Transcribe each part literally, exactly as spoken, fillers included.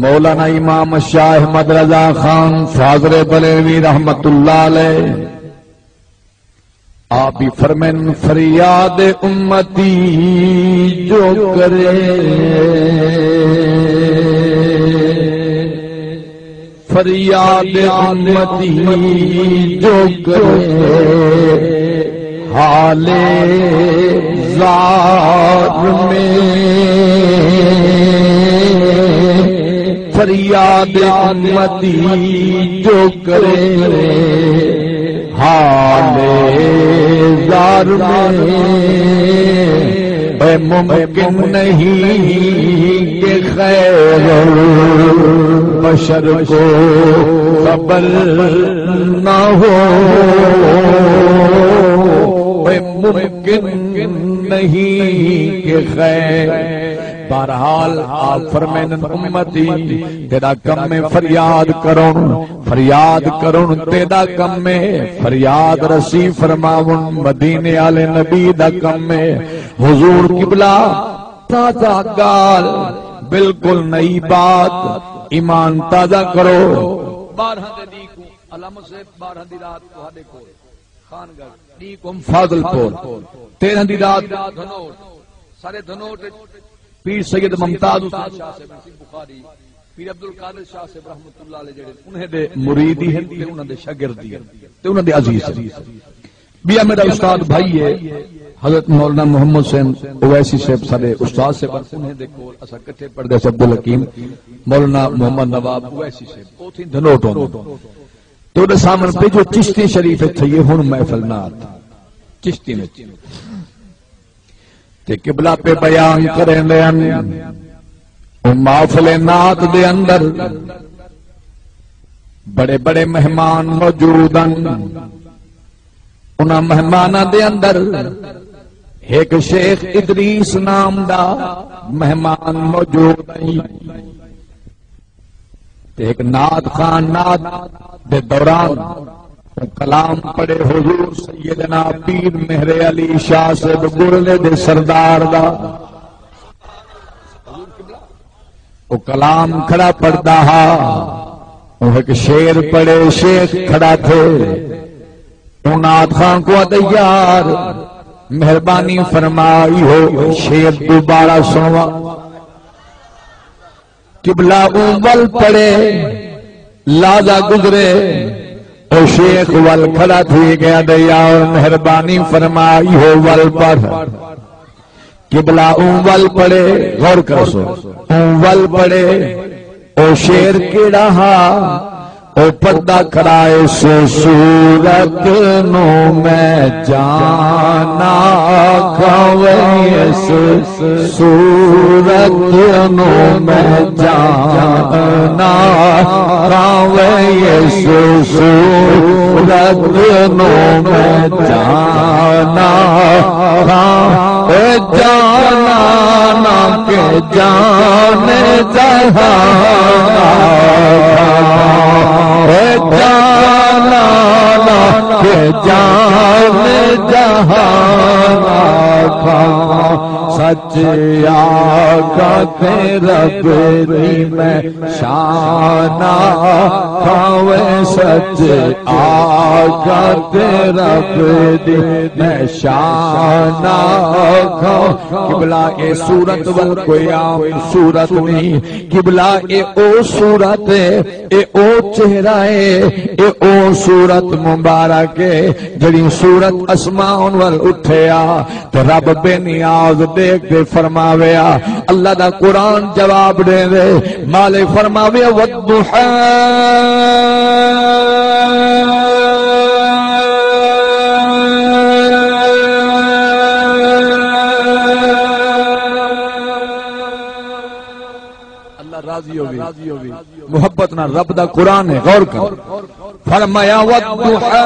مولانا امام شاہ احمد رضا خان فاضل بریلوی رحمت اللہ علیہ، آپ ہی فرمائن، فریاد امتی جو کرے، فریاد امتی جو کرے، حال زار میں فریاد امتی جو کرے، حال زار میں۔ اے ممکن نہیں کہ خیر البشر کو خبر نہ ہو، اے ممکن نہیں کہ خیر۔ بہرحال، آپ فرمائن، امتی، تیرا کم ہے فریاد کرن، فریاد کرن تیرا کم ہے، فریاد رسی فرماون مدینے والے نبی دا کم ہے۔ حضور قبلہ، تازہ ڳالھ، بالکل نئی بات، ایمان تازہ کرو۔ ٻارہاں دے ݙینہہ کوں، علامت صاحب، ٻارہاں دی رات تہاݙے کول خان گڑھ، ݙینہہ کوں فاضل پور، تیرہاں دی رات دھنوٹ، سارے دھنوٹ وچ پیر سید ممتاز حسین شاہ صاحب، نصیب بخاری، پیر عبدالقادر شاہ صاحب رحمت اللہ علیہ، جڑے انہیں دے مرید ہی ہن تے انہاں دے شاگرد ہی ہن تے انہاں دے عزیز ہن۔ ٻیا میݙا استاد بھائی ہے حضرت مولانا محمد حسین اویسی صاحب، ساݙے استاد صاحب، انہیں دے کول اساں کٹھے پڑھدے سے، عبدالحکیم، مولانا محمد نواب اویسی صاحب، او تھی دھنوٹ ہوندے۔ تے اوݙے سامݨے پہ جو چشتی شریف اتھے یہ ہن محفل نعت چشتی وچ تے قبلہ پہ بیان کریندے ہن۔ او محفل نعت دے اندر بڑے بڑے مہمان موجود ہن۔ انہاں مہماناں دے اندر ہک شیخ ادریس نام دا مہمان موجود ہئی۔ تے ہک نعت خوان نعت دے دوران او کلام پڑھے حضور سیدنا پیر مہر علی شاہ صاحب ٻرلے دے سردار دا۔ او کلام کھڑا پڑھدا ہا، او ہک شعر پڑھے، شیخ کھڑا تھے۔ او نعت خوان کوں آہدے، یار، مہربانی فرما، ایہو شعر دوبارہ سݨوا۔ قبلہ اوں ول پڑھے، لحظہ گزرے، او شیخ ول کھڑا تھی ڳیا، آہدے، یار، مہربانی فرما، ایہو ول پڑھ۔ قبلہ اوں ول پڑھے، غور کرسو، اوں ول پڑھے، او شعر کیڑھا ہا؟ او پڑھدا کھڑا ہے، سو صورت نو میں جانا کھاوے، سو صورت نو میں جانا کھاوے، سو صورت نو میں جانا کھاوے۔ جانا نہ کہ جان جہانا، اے جانا نہ کہ جان جہانا۔ سچ آکھاں تے رب دی میں شان آکھاں، وے سچ آکھاں تے رب دی میں شان آکھاں۔ قبلہ، اے صورت ول کوئی عام صورت نہیں۔ قبلہ، اے او صورت ہے، اے او چہرہ ہے، اے او صورت مبارک ہے، جڑی صورت اسمان ول اٹھیا تے رب بے نیاز ݙیکھ تے فرماویا۔ اللہ دا قرآن جواب ݙیندے، مالک فرماویا، والضحیٰ۔ اللہ راضی ہووی، محبت نال رب دا قرآن ہے، غور کر۔ فرمایا، والضحیٰ۔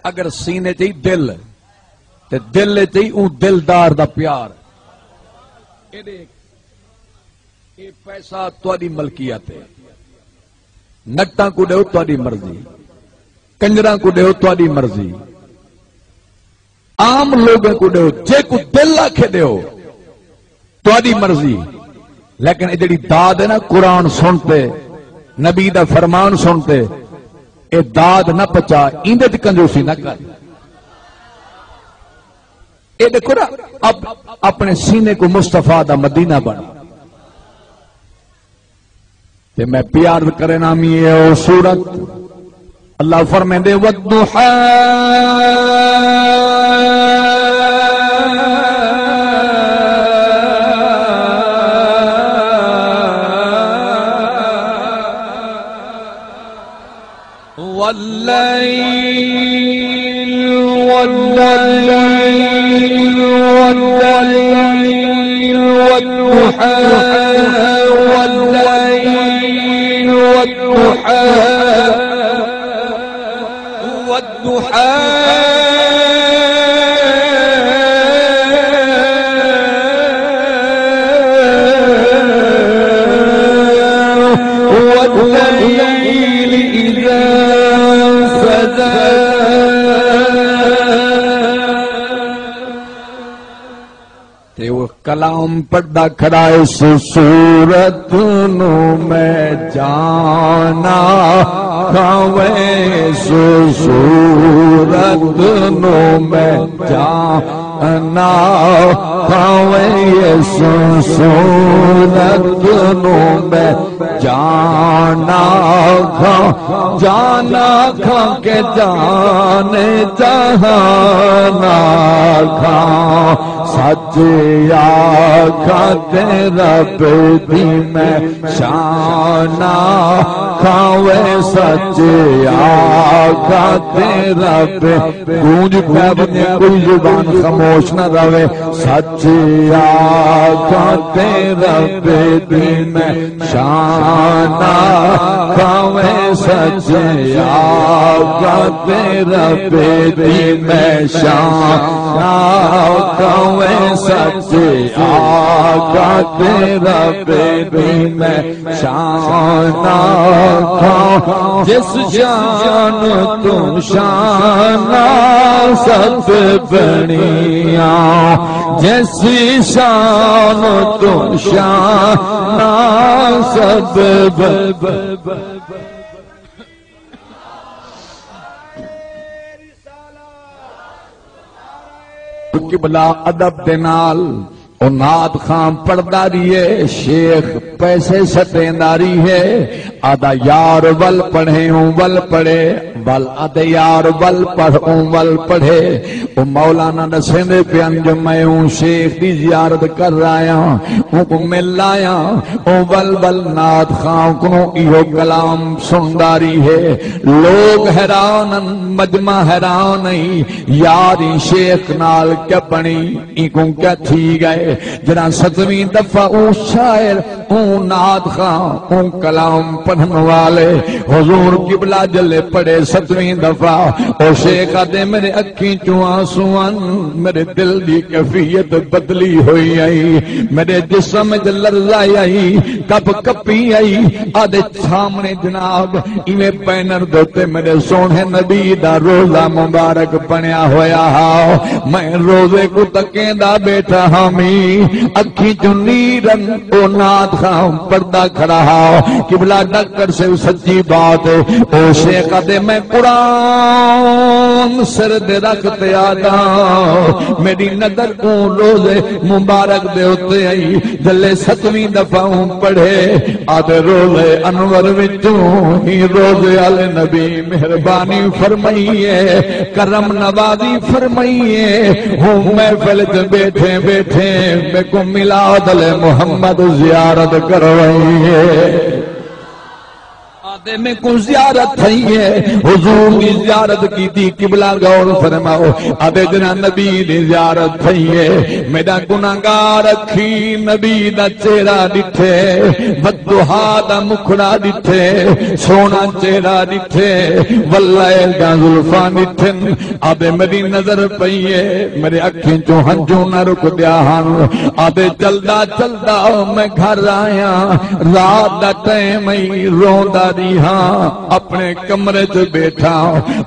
اگر سینے چ ہئی دل، تے دل چ ہئی اوں دلدار دا پیار۔ اے ݙیکھ، اے پیسہ تہاݙی ملکیت ہے۔ نٹاں کوں ݙیو، تہاݙی مرضی۔ کنجراں کوں ݙیو، تہاݙی مرضی۔ عام لوگاں کوں ݙیو، جیکوں دل آکھے ݙیو، تہاݙی مرضی۔ لیکن اے جیڑھی داد ہے نا، قرآن سݨ تے، نبی دا فرمان سݨ تے، اے داد نہ پچا، ایندے تے کنجوسی نہ کر۔ اے ݙیکھو نا، اب اپݨے سینے کوں مصطفیٰ دا مدینہ بݨا۔ تے میں پیار کرنا می اے او سورت۔ اللہ فرمیندے، والضحیٰ، واللیل، واللیل، واللیل، والضحیٰ، واللیل، والضحیٰ، والضحیٰ۔ واللیل اذا سجی۔ تے او کلام پڑھدا کھڑا ہے، اس سورت نو میں جانا کھاویں، اس سورت نو میں جانا کھاویں، اس سورت نو میں جانا کھاں، جانا کھاں کہ جان جہانا کھاں۔ سچ آکھاں تے رب دی میں شان آکھاں وے، سچ آکھاں تے رب۔ گونج پئے ونڄے، کوئی زبان خاموش نہ رہوے۔ سچ آکھاں تے رب دی میں شان آکھاں وے، سچ آکھاں تے رب دی میں شان آکھاں وے، سچ آکھاں تے رب دی میں شان آکھاں۔ جس شان توں شاناں سب بݨیاں، جس شان توں شاناں سب ب-، قبلہ ادب دے نال او نعت خواں پڑھدا ریہے، شیخ پیسے سٹیندا ریہے، آہدا یار ول پڑھے، اوں ول پڑھے، ول آہدے یار ول پڑھ، اوں ول پڑھے۔ او مولانا ݙسیندے پئے ہن جو میں اوں شیخ دی زیارت کر آیاں، اونکوں مل آیاں، او ول ول نعت خواں کنوں ایہو کلام سݨدا ریہے۔ لوگ حیران ہن، مجمع حیران ہئی، یار ایں شیخ نال کیا بݨی؟ اینکوں کیا تھی ڳئے؟ جݙاں ستویں دفعہ اوں شاعر، اوں نعت خواں، اوں کلام پڑھݨ والے حضور قبلہ جلے پڑھے ستویں دفعہ، او شیخ آہدے، میݙے اکھیں چوں آنسو ہن، میݙے دل دی کیفیت بدلی ہوئی ہئی، میݙے جسم وچ لرزہ آئی، کپ کپی آئی۔ آہدے سامݨے جناب ایویں بینر دے اتے میݙے سوہݨے نبی دا روضہ مبارک بݨیا ہویا ہا۔ میں روضے کوں تکیندا ٻیٹھا ہامی، اکھیں چوں نیر ہن، او نعت خواں پڑھدا کھڑا ہا۔ قبلہ ݙک کر سے سچی بات ہے۔ او شیخ آہدے، میں قرآن سر دے رکھ تے آہداں، میݙی نظر اوں روضے مبارک دے اتے آئی، جلے ستویں دفعہ اوں پڑھے، آہدے، روضہ انور وچوں ہی روضے آلے نبی مہربانی فرمائی ہے، کرم نوازی فرمائی ہے۔ ہوں محفل تے ٻیٹھے ٻیٹھے میکوں میلاد آلے محمد زیارت کروائی ہے۔ آہدے، میکوں زیارت تھئی ہے، حضور دی زیارت کیتی۔ قبلہ غور فرماؤ، آہدے، جݙاں نبی دی زیارت تھئی ہے، میݙا گناہگار اکھیں نبی دا چہرہ ݙٹھے، والضحیٰ دا مکھڑا ݙٹھے، سوہݨا چہرہ ݙٹھے، واللیل دیاں زلفاں ݙٹھن۔ آہدے، میݙی نظر پئی ہے، میݙے اکھیں چوں ہنجوں نہ رکدے ہن۔ آہدے، چلدا چلدا میں گھر آیاں، رات دا ٹائم ہئی، روندا ہاں، اپنے کمرے چ بیٹھا،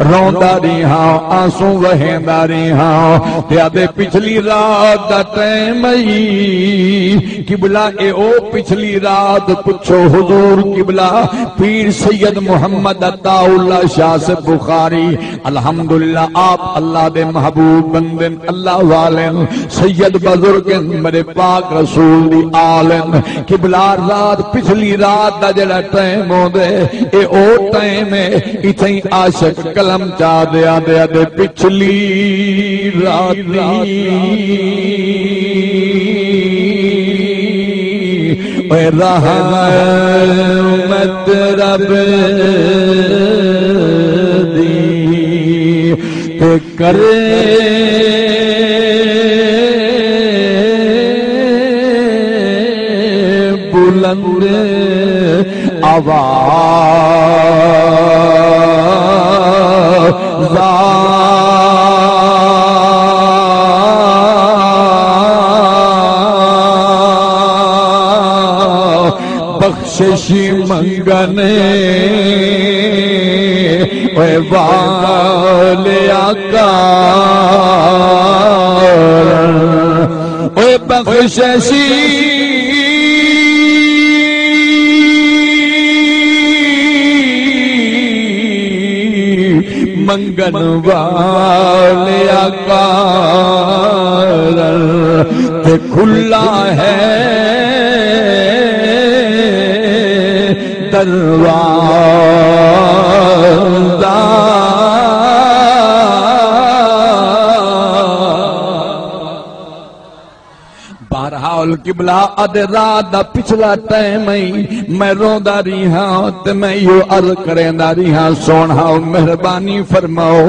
روندا رہیا، آنسو وہیندا رہیا۔ تے آدھے پچھلی رات دا ٹائم ہئی۔ قبلہ اے او پچھلی رات پچھو حضور قبلہ پیر سید محمد عطا اللہ شاہ سے بخاری، الحمدللہ، آپ اللہ دے محبوب بندے، اللہ والے سید بزرگ، میرے پاک رسول دی آل۔ قبلہ رات، پچھلی رات دا جڑا ٹائم ہوندے، اے او ٹائم ہے۔ اتھیں عاشق قلم چا دے آندے آندے پچھلی رات دی اے رحمت رب دی تے کرے بلند آواز۔ بخشش منگن اوئے والیا کار، اوئے بخشش منگن والیا کار، تے کھلا ہے دروازہ۔ بہرحال قبلہ، ادھ رات دا پچھلا ٹائم ہئی، میں روندا رہیا تے میں ایہو عرض کریندا رہیا، سوہݨا مہربانی فرماؤ،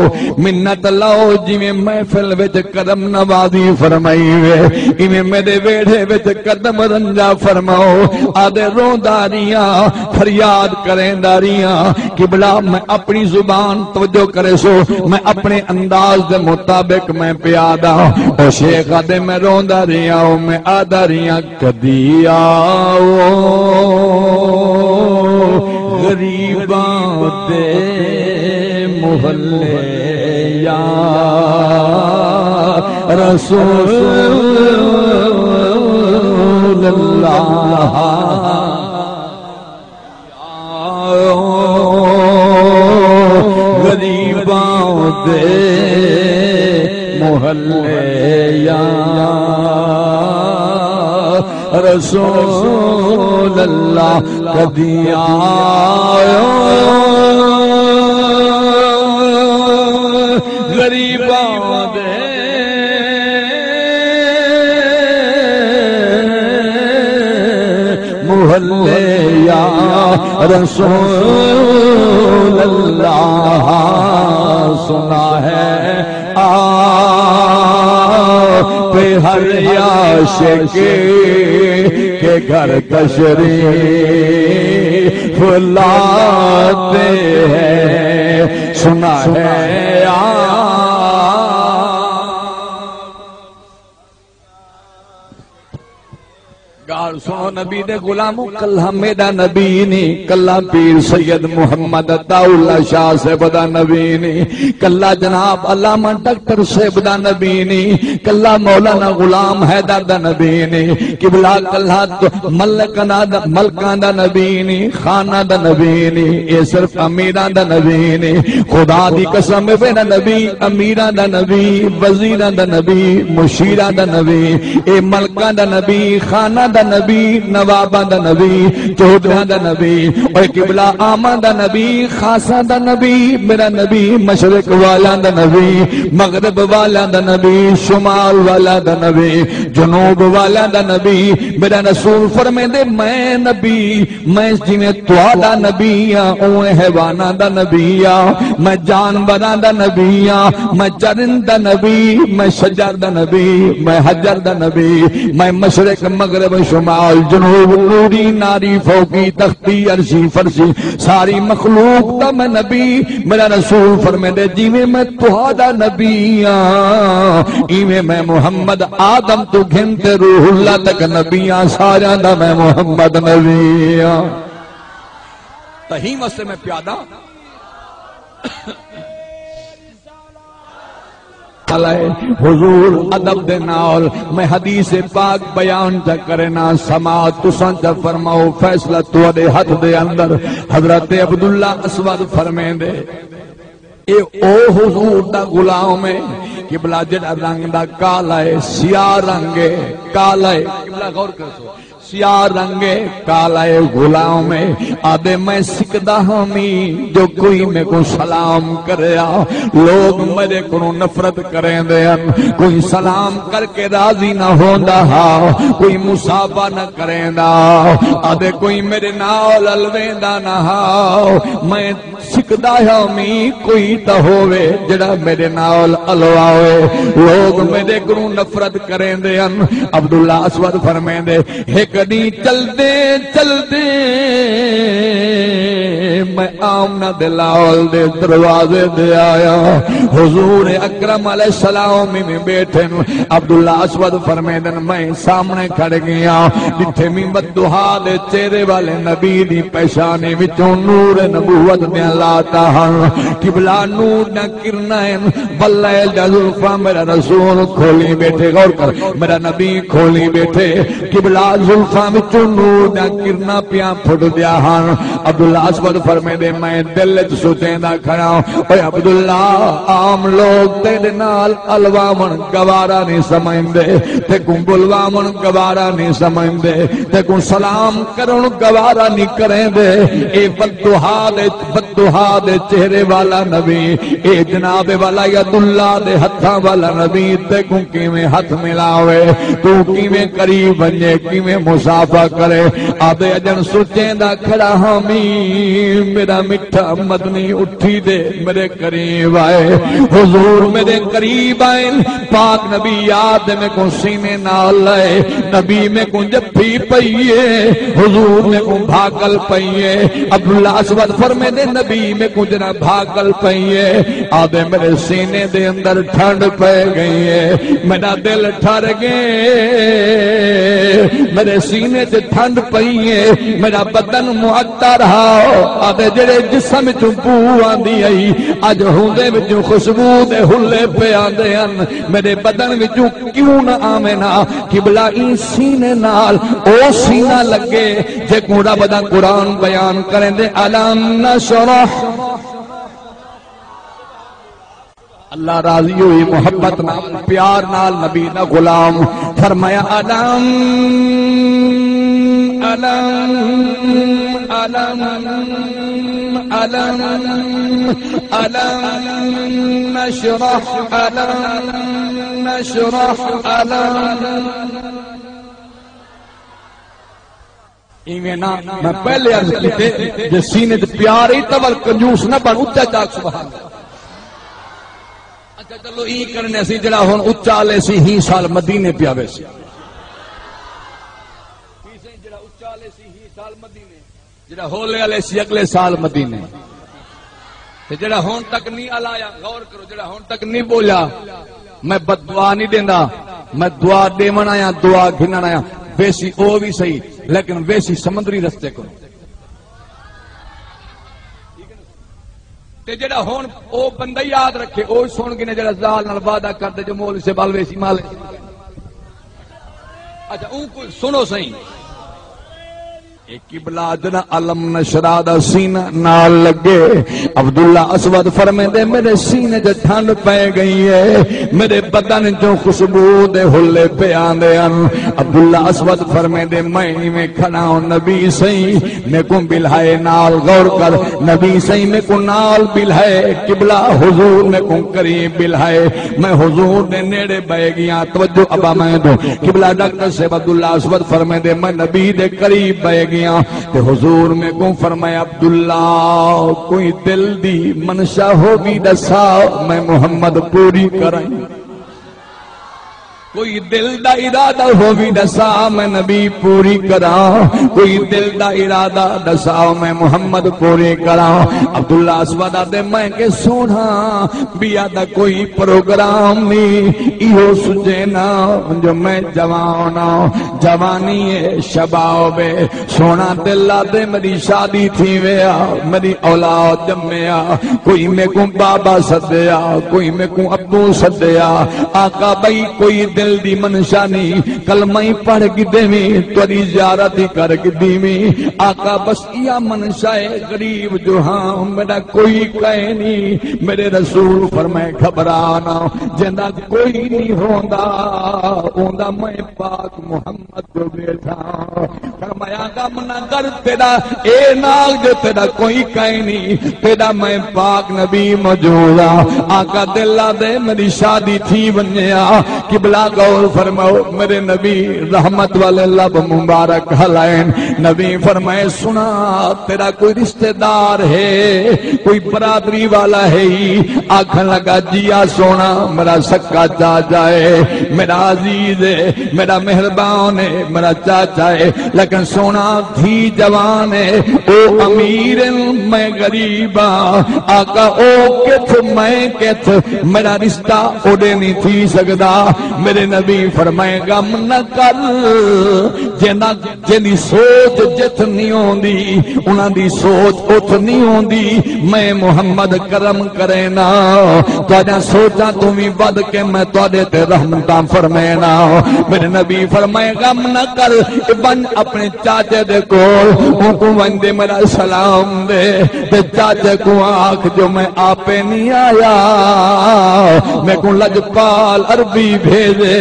منت لاؤ، جیویں محفل وچ کرم نوازی فرمائی وے، ایویں میݙے ویڑھے وچ قدم رنجا فرماؤ۔ آدھے روندا رہیا، فریاد کریندا رہیا، قبلہ میں اپݨی زبان، توجہ کریسو، میں اپݨے انداز دے مطابق میں پیا آہداں۔ او شیخ آدھے میں روندا رہیا، او میں آہدا رہیا، کدی آؤ غریباں دے محلے یا رسول اللہ۔ غریباں دے محلے یا رسول اللہ، کدی آؤ غریباں دے محلے یا رسول اللہ۔ سنا ہے آپ ہر عاشق کے گھر تشریف لاتے ہیں۔ سنا ہے آپ۔ ڳالھ سݨو نبی دے غلامو، کلھا میݙا نبی نی، کلھا پیر سید محمد عطا اللہ شاہ صاحب دا نبی نی، کلھا جناب علامہ ڈاکٹر صاحب دا نبی نی، کلھا مولانا غلام حیدر دا نبی نی، قبلہ کلھا تو ملکاں دا، ملکاں دا نبی نی، خاناں دا نبی نی، اے صرف امیراں دا نبی نی۔ خدا دی قسم، میݙا نبی امیراں دا نبی، وزیراں دا نبی، مشیراں دا نبی، اے ملکاں دا نبی، خاناں دا نبی، نواباں دا نبی، چوہدریاں دا نبی، اوئے قبلہ عاماں دا نبی، خاصاں دا نبی، میݙا نبی مشرق والیاں دا نبی، مغرب والیاں دا نبی، شمال والیاں دا نبی، جنوب والیاں دا نبی۔ میݙا رسول فرمیندے، میں نبی میں جیویں تہاݙا نبی ہاں، اونویں حیواناں دا نبی ہاں، میں جانوراں دا نبی ہاں، میں چرند دا نبی، میں شجر دا نبی، میں حجر دا نبی، میں مشرق، مغرب، شمال، جنوب، نوری، ناری، فوقی، تختی، عرشی، فرشی، ساری مخلوق دا میں نبی۔ میݙا رسول فرمیندے، جیویں میں تہاݙا نبی ہاں، ایویں میں محمد آدم توں گھن تے روح اللہ تک نبی ہاں، ساریاں دا میں محمد نبی ہاں۔ تہیں واسطے میں پیادا۔ علیہ حضور ادب دے نال، میں حدیث پاک بیان چا کرنا، سماع تساں چا فرماؤ، فیصلہ تہاݙے ہتھ دے اندر۔ حضرت عبداللہ اسود فرمیندے، اے او حضور دا غلام ہے، قبلہ، جڑا رنگ دا کالا ہے، سیاہ رنگ ہے، کالا ہے۔ قبلہ، غور کرو، سیاہ رنگ ہے، کالا ہے، غلام ہے۔ آدھے، میں سکدا ہاں می جو کوئی میکوں سلام کریا۔ لوگ میرے کولوں نفرت کریندے ہن، کوئی سلام کر کے راضی نہ ہوندا ہا، کوئی مصافحہ نہ کریندا۔ آدھے، کوئی میرے نال الویندا نہ ہا۔ میں سکدا ہاں می، کوئی تاں ہووے جڑا میرے نال الواوے۔ لوگ میرے کولوں نفرت کریندے ہن۔ عبداللہ اسود فرمیندے، ہک ݙینہہ چلدے چلدے میں آمنہ دے لاول دے دروازے تے آیا۔ حضور اکرم علیہ السلام ایویں ٻیٹھن۔ عبداللہ اسود فرمیندن، میں سامݨے کھڑ ڳیا، ݙٹھے می والضحیٰ دے چہرے والے نبی دی پیشانی وچوں نور نبوت دیاں لاتاں ہن۔ قبلہ، نور دیاں کرناں ہن، واللیل دیاں زلفاں میرا رسول کھولی ٻیٹھے، غور کر، میرا نبی کھولی ٻیٹھے۔ قبلہ، زلفاں وچوں نور دیاں کرناں پیاں پھٹدیاں ہن۔ عبداللہ اسود فرمیندے، میں دل وچ سوچیندا کھڑا ہاں، اے عبداللہ، عام لوگ تیݙے نال الواوݨ گوارا نہیں سمجھدے، تیکوں بلواوݨ گوارا نہیں سمجھدے، تیکوں سلام کرݨ گوارا نہیں کریندے۔ اے والضحیٰ دے، والضحیٰ دے چہرے والا نبی، اے جناب والا یداللہ دے ہتھاں والا نبی، تیکوں کیویں ہتھ ملاوے، توں کیویں قریب ونڄے، کیویں مصافحہ کرے۔ آدھے، اڄݨ سوچیندا کھڑا ہاں می، میرا میٹھا مدنی اٹھی دے میرے قریب آئے۔ حضور میرے قریب آئن، پاک نبی یاد میکوں سینے نال لائے، نبی میکوں جپھی پئیے، حضور میکوں بھاکل پئیے۔ عبداللہ اسود فرمیندے، نبی میکوں جناب بھاکل پئیے، آدھے، میرے سینے دے اندر ٹھنڈ پئے ڳئی ہے، میرا دل ٹھر ڳئے، میرے سینے تے ٹھنڈ پئی ہے، میرا بدن معطر ہا۔ آدھے، جڑے جسم وچوں بو آندی ہئی، اڄ ہوندے وچوں خوشبو دے حلے پئے آندے ہن۔ میرے بدن وچوں کیوں نہ آوے نا؟ قبلہ، ایں سینے نال او سینہ لڳے جیکوں رب دا قرآن بیان کریندے، الم نشرح۔ اللہ راضی ہوئی، محبت نال، پیار نال نبی دا غلام۔ فرمایا، الم، الم، الم، الم، الم نشرح، الم نشرح، الم۔ ایویں نہ، میں پہلے عرض کیتے، جے سینے تے پیار ہی تاں ول کنجوس نہ بݨ، اچا چا آکھ سبحان اللہ۔ اچھا چلو ایں کرنے سی، جڑا ہن اچا لے سی ہی سال مدینے پیا ویسی۔ جڑا اچا لے سی ہی سال مدینے، جڑا ہولے والے سی اگلے سال مدینے۔ تے جڑا ہن تک نہیں الایا، غور کرو، جڑا ہن تک نہیں بولیا، میں بد دعا نہیں دیندا، میں دعا ݙیوݨ آیا، دعا گھنݨ آیا۔ ویسی او وی صحیح، لیکن ویسی سمندری رستے کوں۔ تے جڑا ہن او بندہ یاد رکھے، او سن گھنے جڑا زال نال وعدہ کر دے جو مولوی صاحب ول ویسی مال۔ اچھا، اوں کوں سنو سہی۔ اے قبلہ، جڑا الم نشرح دا سینہ نال لڳے، عبداللہ اسود فرمیندے، میرے سینے تے ٹھنڈ پئے ڳئی ہے، میرے بدن چوں خوشبو دے حلے پئے آندے ہن۔ عبداللہ اسود فرمیندے، میں ایویں کھڑا ہوں، نبی سئیں میکوں بلہائے نال، غور کر، نبی سئیں میکوں نال بلہائے، قبلہ حضور میکوں قریب بلہائے، میں حضور دے نیڑے ٻہہ ڳیاں۔ توجہ ابا میں دو، قبلہ ڈاکٹر صاحب عبداللہ اسود فرمیندے، میں نبی دے قریب ٻہہ ڳیاں تے حضور میکوں فرمایا، عبداللہ، کوئی دل دی منشا ہووی ݙسا، میں محمد پوری کرائیں۔ کوئی دل دا ارادہ ہووی ݙسا، میں نبی پوری کراں۔ کوئی دل دا ارادہ ݙسا، میں محمد پوری کراں۔ عبداللہ اسود آہدے، میں کہ سوہݨا، ٻیا دا کوئی پروگرام نی، ایہو سوچینا جو میں جوان آں، جوانی اے، شباب اے۔ سوہݨا دل آہدے، میݙی شادی تھیوے ہا، میݙی اولاد ڄمے ہا، کوئی میکوں بابا سݙے ہا، کوئی میکوں ابو سݙے ہا۔ آقا ٻئی کوئی دل دی منشا نی، کلمہ ای پڑھ گھدیویں، تہاݙی زیارت ای کر گھدیویں۔ آقا بس ایہا منشا اے غریب جو ہاں، میݙا کوئی کائے نی۔ میݙے رسول فرمائے، گھبرا نہ، جیندا کوئی نی ہوندا، اوندا میں پاک محمد جو ٻیٹھا۔ فرمایا، غم نہ کر، تیݙا اے نال جو تیݙا کوئی کائے نی، تیݙا میں پاک نبی موجود آ۔ آقا دل آہدے، میݙی شادی تھی ونڄے ہا۔ قبلہ غور فرماؤ، میݙے نبی رحمت والے لب مبارک ہلائن۔ نبی فرمائے، سݨا، تیݙا کوئی رشتہ دار ہے، کوئی برادری والا ہے؟ آکھݨ لڳا، جی آ سوہݨا، میݙا سکا چاچا ہے، میݙا عزیز ہے، میݙا مہربان ہے، میݙا چاچا ہے، لیکن سوہݨا دھی جوان ہے، او امیر ہن، میں غریب ہاں۔ آقا او کتھ، میں کتھ، میݙا رشتہ اوݙے نی تھی سڳدا۔ میݙے نبی فرمائے، غم نہ کر، جیندا جیندی سوچ جتھ نی ہوندی، انہاں دی سوچ اتھ نی ہوندی۔ میں محمد کرم کرینا، تہاݙیاں سوچاں توں وی ودھ کے میں تہاݙے تے رحمتاں فرمینا۔ میݙے نبی فرمائے، غم نہ کر، ونڄ اپݨے چاچے دے کول، اونکوں ونڄ ݙے میݙا سلام ݙے۔ تے چاچے کوں آکھ جو میں آپے نی آیا، میکوں لجپال عربی بھیجے،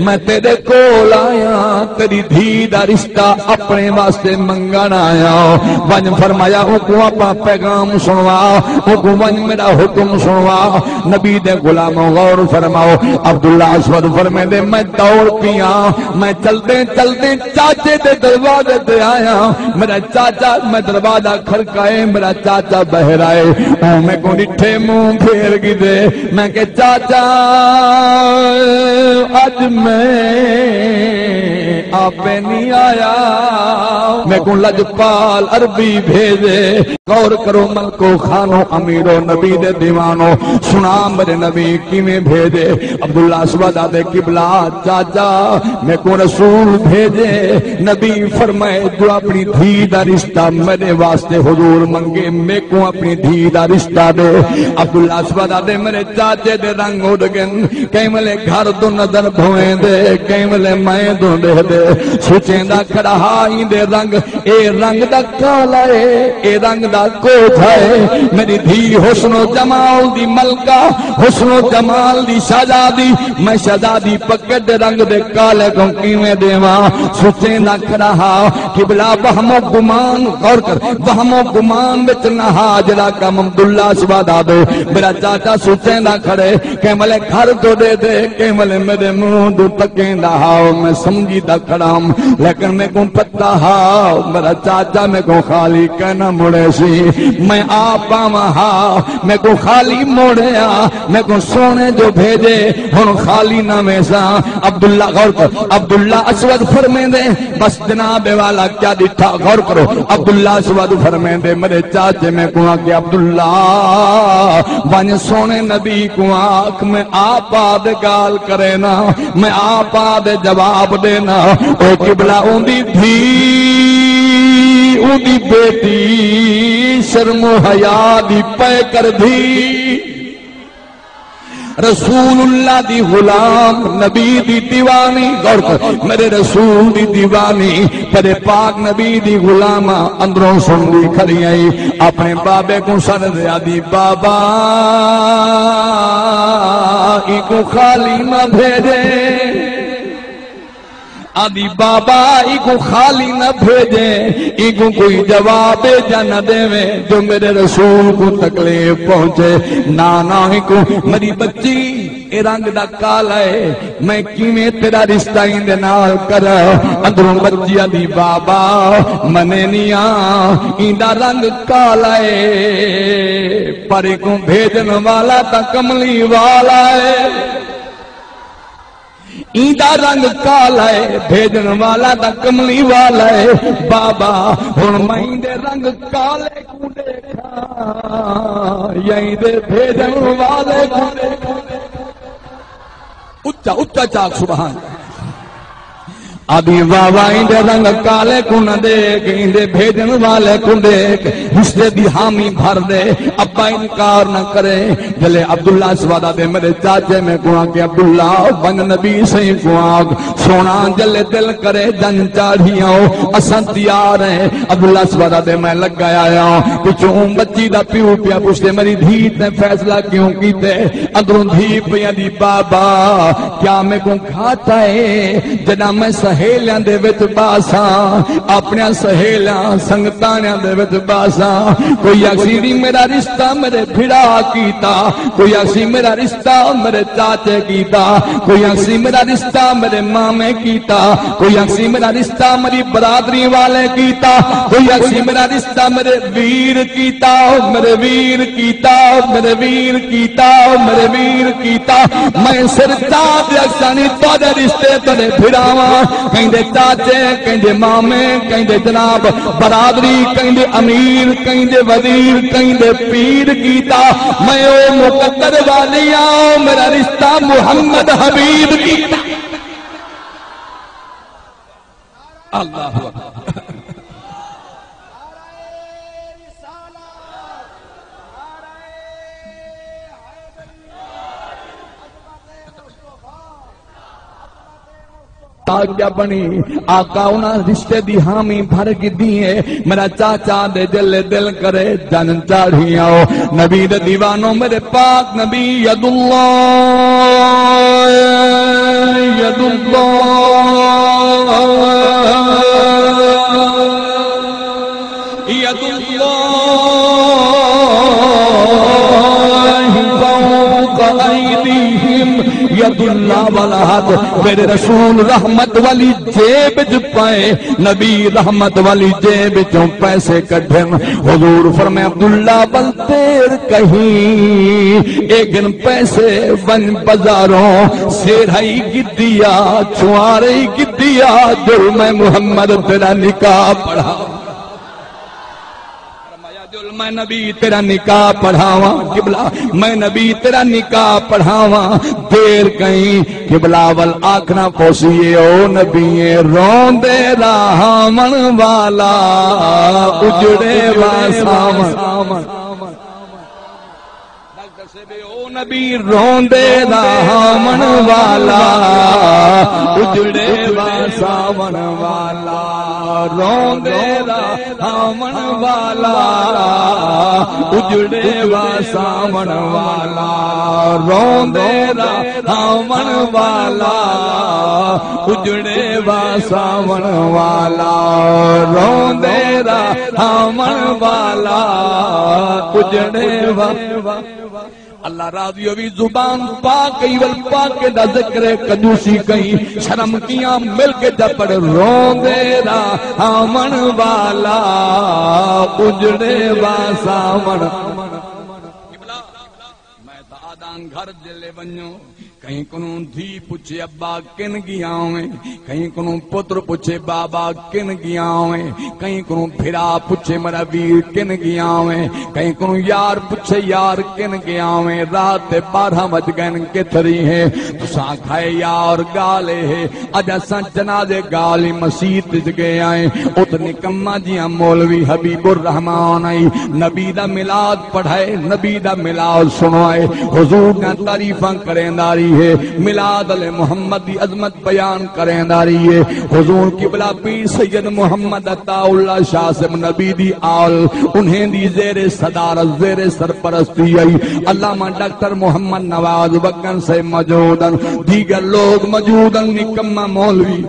میں تیݙے کول آیا، تیݙی دھی دا رشتہ اپݨے واسطے منگݨ آیا۔ ونڄ فرمایا، اونکوں اپݨا پیغام سݨوا، اونکوں ونڄ میݙا حکم سݨوا۔ نبی دے غلامو، غور فرماؤ، عبداللہ اسود فرمیندے، میں دوڑ پیاں، میں چلدیں چلدیں چاچے دے دروازے تے آیاں۔ میݙا چاچا، میں دروازہ کھڑکائے، میݙا چاچا ٻاہر آئے۔ اوں میکوں ݙٹھے، منہ پھیر گھدے۔ میں کہ، چاچا، اڄ میں آپے نی آیا، میکوں لجپال عربی بھیجے۔ غور کرو ملکو، خانو، امیرو، نبی دے دیوانو، سݨا میݙے نبی کیویں بھیجے۔ عبداللہ اسود آہدے، قبلہ، چاچا، میکوں رسول بھیجے۔ نبی فرمائے، جو اپݨی دھی دا رشتہ میݙے واسطے حضور منگے، میکوں اپݨی دھی دا رشتہ ݙے۔ عبداللہ اسود آہدے، میݙے چاچے دے رنگ اݙ ڳن۔ کہیں ویلے گھر توں نظر بھویندے، کہیں ویلے میں توں ݙیہدے۔ سوچیندا کھڑا ہا، ایندے رنگ، اے رنگ دا کالا اے، اے رنگ دا کوجھا اے۔ میݙی دھی حسن و جمال دی ملکہ، حسن و جمال دی شہزادی، میں شہزادی پگڑ دے رنگ دے کالے کوں کیویں ݙیواں؟ سوچیندا کھڑا ہا۔ قبلہ، وہم و گمان، غور کر، وہم و گمان وچ نہ ہا جیڑھا کم عبداللہ اسود آہدے۔ میݙا چاچا سوچیندا کھڑے، کہیں ویلے گھر توں ݙیہدے، کہیں ویلے میݙے منہ توں تکیندا ہا، میں سمجھدا کھڑا ہم، لیکن میکوں پتہ ہا، میݙا چاچا میکوں خالی کائنا مڑیسی۔ میں آپ آواں ہا، میکوں خالی موڑیا، میکوں سوہݨے جو بھیجے، ہݨ خالی نہ ویساں۔ عبداللہ، غور کر، عبداللہ اسود فرمیندے، بس جناب والا کیا ݙٹھا، غور کرو۔ عبداللہ اسود فرمیندے، میݙے چاچے میکوں آکھیا، عبداللہ، ونڄ سوہݨے نبی کوں آکھ، میں آپ آہدے ڳالھ کرینا، میں آپ آہدے جواب ݙینا۔ او قبلہ، اوندی دھی، اوندی بیٹی شرم و حیا دی پے کردی۔ رسول اللہ دی غلام، نبی دی دیوانی، غور کر، میݙے رسول دی دیوانی، تیݙے پاک نبی دی غلامہ اندروں سݨدی کھڑی ہئی، اپݨے بابے کوں سݙدے آہدی، بابا، اینکوں خالی نہ بھیجے۔ آہدی، بابا، اینکوں خالی نہ بھیجیں، اینکوں کوئی جواب جا نہ ݙیویں جو میݙے رسول کوں تکلیف پہنچے۔ نہ، نہ، اینکوں، میݙی بچی، اے رنگ دا کالا ہے، میں کیویں تیݙا رشتہ ایندے نال کراں؟ اندروں بچی آہدی، بابا، منینی آں، ایندا رنگ کالا ہے، پر اینکوں بھیجݨ والا تاں کملی والا ہے۔ ایندا رنگ کالا ہے، بھیجݨ والا تاں کملی والا ہے۔ بابا، ہݨ میں ایندے رنگ کالے کوں ݙیکھاں یا ایندے بھیجݨ والے کوں ݙیکھاں؟ اچا اچا چاک سبحان۔ آدھی واہ واہ، ایندے رنگ کالے کوں نہ ݙیکھ، ایندے بھیجݨ والے کوں ݙیکھ، رشتے دی حامی بھر ݙے، ابا انکار نہ کرے۔ جلے عبداللہ اسود آدھے، میرے چاچے میکوں آکھے، عبداللہ ونڄ نبی سئیں کوں آکھ، سوہݨا جلے دل کرے ڄن چاڑھی آؤ، اساں تیار ہیں۔ عبداللہ اسود آدھے، میں لڳا آیا، پچھوں بچی دا پیو پیا پچھدے، میری دھی تیں فیصلہ کیوں کیتے؟ اندروں دھی پئی آدھی، بابا کیا میکوں گھاٹا ہے جݙاں میں سہیلیاں دے وچ ٻہساں، اپݨیاں سہیلیاں سنگتاݨیاں دے وچ ٻہساں؟ کوئی آکھسی جی میرا رشتہ میرے بھرا کیتا، کوئی آکھسی میرا رشتہ میرے چاچے کیتا، کوئی آکھسی میرا رشتہ میرے مامے کیتا، کوئی آکھسی میرا رشتہ میری برادری والے کیتا، کوئی آکھسی میرا رشتہ میرے ویر کیتا، میرے ویر کیتا، میرے ویر کیتا، میرے ویر کیتا۔ میں سر چا تے آکھساں نی تہاݙے رشتے تیݙے بھراواں، کہیں دے چاچے، کہیں دے مامے، کہیں دے جناب برادری، کہیں دے امیر، کہیں دے وزیر، کہیں دے پیر کیتا۔ میں او مقدر والی آں، میرا رشتہ محمد حبیب کیتا۔ اللہ اکبر۔ تاں کیا بݨی؟ آقا انہاں رشتے دی حامی بھر گھدی ہے۔ میرا چاچا دے جلے دل کرے ڄن چاڑھی آؤ۔ نبی دے دیوانو، میرے پاک نبی ید اللہ، ید اللہ، ید اللہ فوق ایدیہم، ید اللہ والا ہتھ میرے رسول رحمت والی جیب وچ پائے۔ نبی رحمت والی جیب وچوں پیسے کڈھن، حضور فرمائے، عبداللہ ول دیر کہیں، اے گھن پیسے، ونڄ بازاروں سیرھائی گھدی آ، چھوارئی گھدی آ، جل میں محمد تیݙا نکاح پڑھاواں۔ فرمایا، جل میں نبی تیݙا نکاح پڑھاواں۔ قبلہ، میں نبی تیݙا نکاح پڑھاواں۔ دیر کہیں، قبلہ ول آکھݨا پوسی اے، او نبی اے روندے رہاوݨ والا، اجڑے واساوݨ۔ ڈاکٹر صاحب، او نبی روندے رہاوݨ والا، اجڑے واساوݨ والا، روندے رہاوݨ والا، اجڑے واساوݨ والا، روندے رہاوݨ والا، اجڑے واساوݨ والا، روندے رہاوݨ والا، اجڑے وا اللہ راضی ہووی، زبان پاک کئی ول پاک دا ذکر ہے، کنجوسی کہیں، شرم کیاں، مل کے جا پڑھ، روندے رہاوݨ والا، اجڑے واساوݨ۔ میں تاں آہداں گھر جلے ونڄو، کہیں کنوں دھی پچھے ابا کن ڳیا ہوئیں، کہیں کنوں پتر پچھے بابا کن ڳیا ہوئیں، کہیں کنوں بھرا پچھے میݙا ویر کن ڳیا ہوئیں، کہیں کنوں یار پچھے یار کن ڳیا ہوئیں۔ رات دے ٻارہاں وڄ ڳئن، کتھ رہی ہیں؟ تساں آکھائے یار ڳالھ اے ہے، اڄ اساں جنازے ڳالھ ہی مسیت اچ ڳئے آئیں، ات نکما جیہاں مولوی حبیب الرحمان آئی، نبی دا میلاد پڑھائے، نبی دا میلاد سݨوائے، حضور دیاں تعریفاں کریندا رہی ہے، میلاد علیہ محمد دی عظمت بیان کریندا رہی ہے۔ حضور قبلہ پیر سید محمد عطا اللہ شاہ صاحب نبی دی آل، انہیں دی زیر صدارت، زیر سرپرستی آئی۔ علامہ ڈاکٹر محمد نواز وگن صاحب موجود ہن، دیگر لوگ موجود ہن، نکما مولوی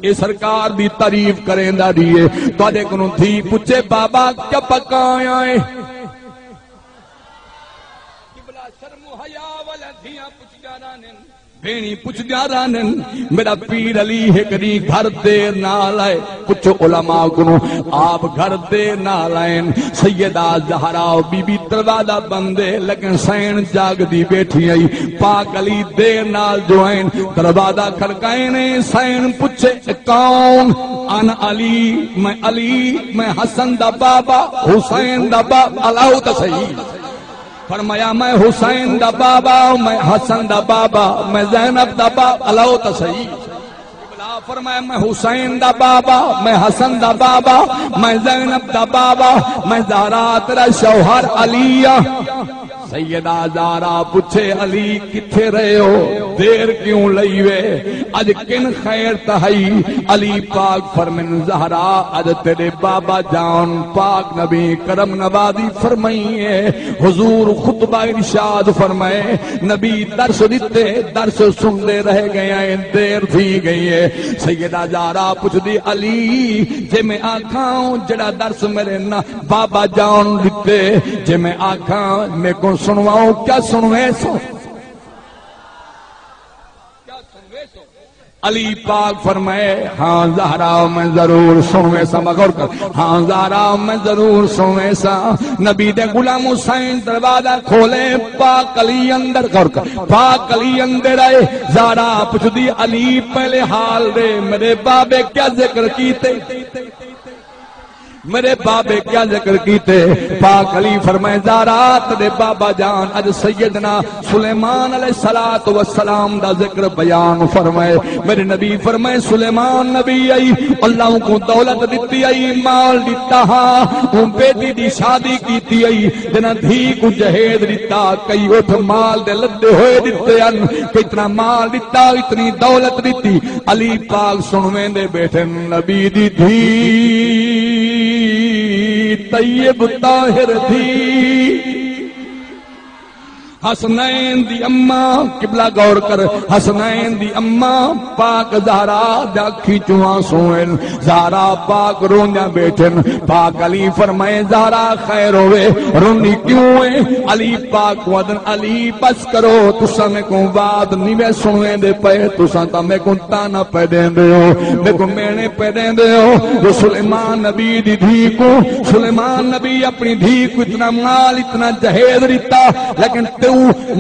اے سرکار دی تعریف کریندا رہیے۔ تہاݙے کنوں دھی پچھے، بابا کیا پکایا ہے؟ قبلہ شرم و حیا والا دھیاں پچھیاں رہندن۔ بھیݨیں پچھدیاں رہندن، میݙا پیر علی ہک ݙینہہ گھر دیر نال آئے۔ پچھو علماء کنوں، آپ گھر دیر نال آئن۔ سیدہ زہرا بی بی دروازہ بند ہے، لیکن سئین جاڳدی ٻیٹھی ہئی۔ پاک علی دیر نال جو آئن، دروازہ کھڑکائن، سئین پچھے، کون؟ انا علی، میں علی، میں حسن دا بابا، حسین دا بابا، الاؤ تاں صحیح۔ فرمایا، میں حسین دا بابا، میں حسن دا بابا، میں زینب دا بابا، الاؤ تاں صحیح۔ قبلہ فرمایا، میں حسین دا بابا، میں حسن دا بابا، میں زینب دا بابا، میں زہرا تیرا شوہر علی ہاں۔ سیدہ زہرا پچھے، علی کتھے رہے ہو؟ دیر کیوں لئی وے؟ اڄ کن خیر تاں ہئی؟ علی پاک فرمن، زہرا، اڄ تیݙے بابا جان پاک نبی کرم نوازی فرمائی ہے۔ حضور خطبہ ارشاد فرمائے، نبی درس ݙتے، درس سݨدے رہ ڳئے ہیں، دیر تھی ڳئی ہے۔ سیدہ زہرا پچھدی، علی، جے میں آکھاں جیڑھا درس میݙے نہ بابا جان ݙتے، جے میں آکھاں میکوں سݨواؤ، کیا سݨویسو؟ علی پاک فرمائے، ہاں زہرا، میں ضرور سݨویساں۔ غور کر، ہاں زہرا، میں ضرور سݨویساں۔ نبی دے غلام حسین دروازہ کھولے، پاک علی اندر، غور کر، پاک علی اندر آئے۔ زہرا پچھدی، علی، پہلے حال ݙے، میݙے بابے کیا ذکر کیتے؟ میݙے بابے کیا ذکر کیتے؟ پاک علی فرمائے، زہرا، تیݙے بابا جان اڄ سیدنا سلیمان علیہ الصلوۃ والسلام دا ذکر بیان فرمائے۔ میݙے نبی فرمائے، سلیمان نبی آئی، اللہ اوں کوں دولت ݙتی آئی، مال ݙتا ہا، اوں بیٹی دی شادی کیتی آئی، جنہاں دھی کوں جہیز ݙتا، کئی اٹھ مال دے لدے ہوئے ݙتے ہن، کتنا مال ݙتا، اتنی دولت ݙتی۔ علی پاک سݨویندے ٻیٹھن، نبی دی دھی، طیب طاہر دی، حسنین دی اماں، قبلہ غور کر، حسنین دی اماں پاک زہرا دے اکھیں چوں آنسو ہن۔ زہرا پاک روندیاں ٻیٹھن۔ پاک علی فرمائے، زہرا خیر ہووے، روندی کیوں ہے؟ علی پاک کوں آہدن، علی بس کرو، تساں میکوں وعظ نی وے سݨویندے پئے، تساں تاں میکوں طعنا پئے ݙیندے ہو، میکوں میݨے پئے ݙیندے ہو جو سلیمان نبی دی دھی کوں، سلیمان نبی اپݨی دھی کوں اتنا مال، اتنا جہیز ݙتا، لیکن توں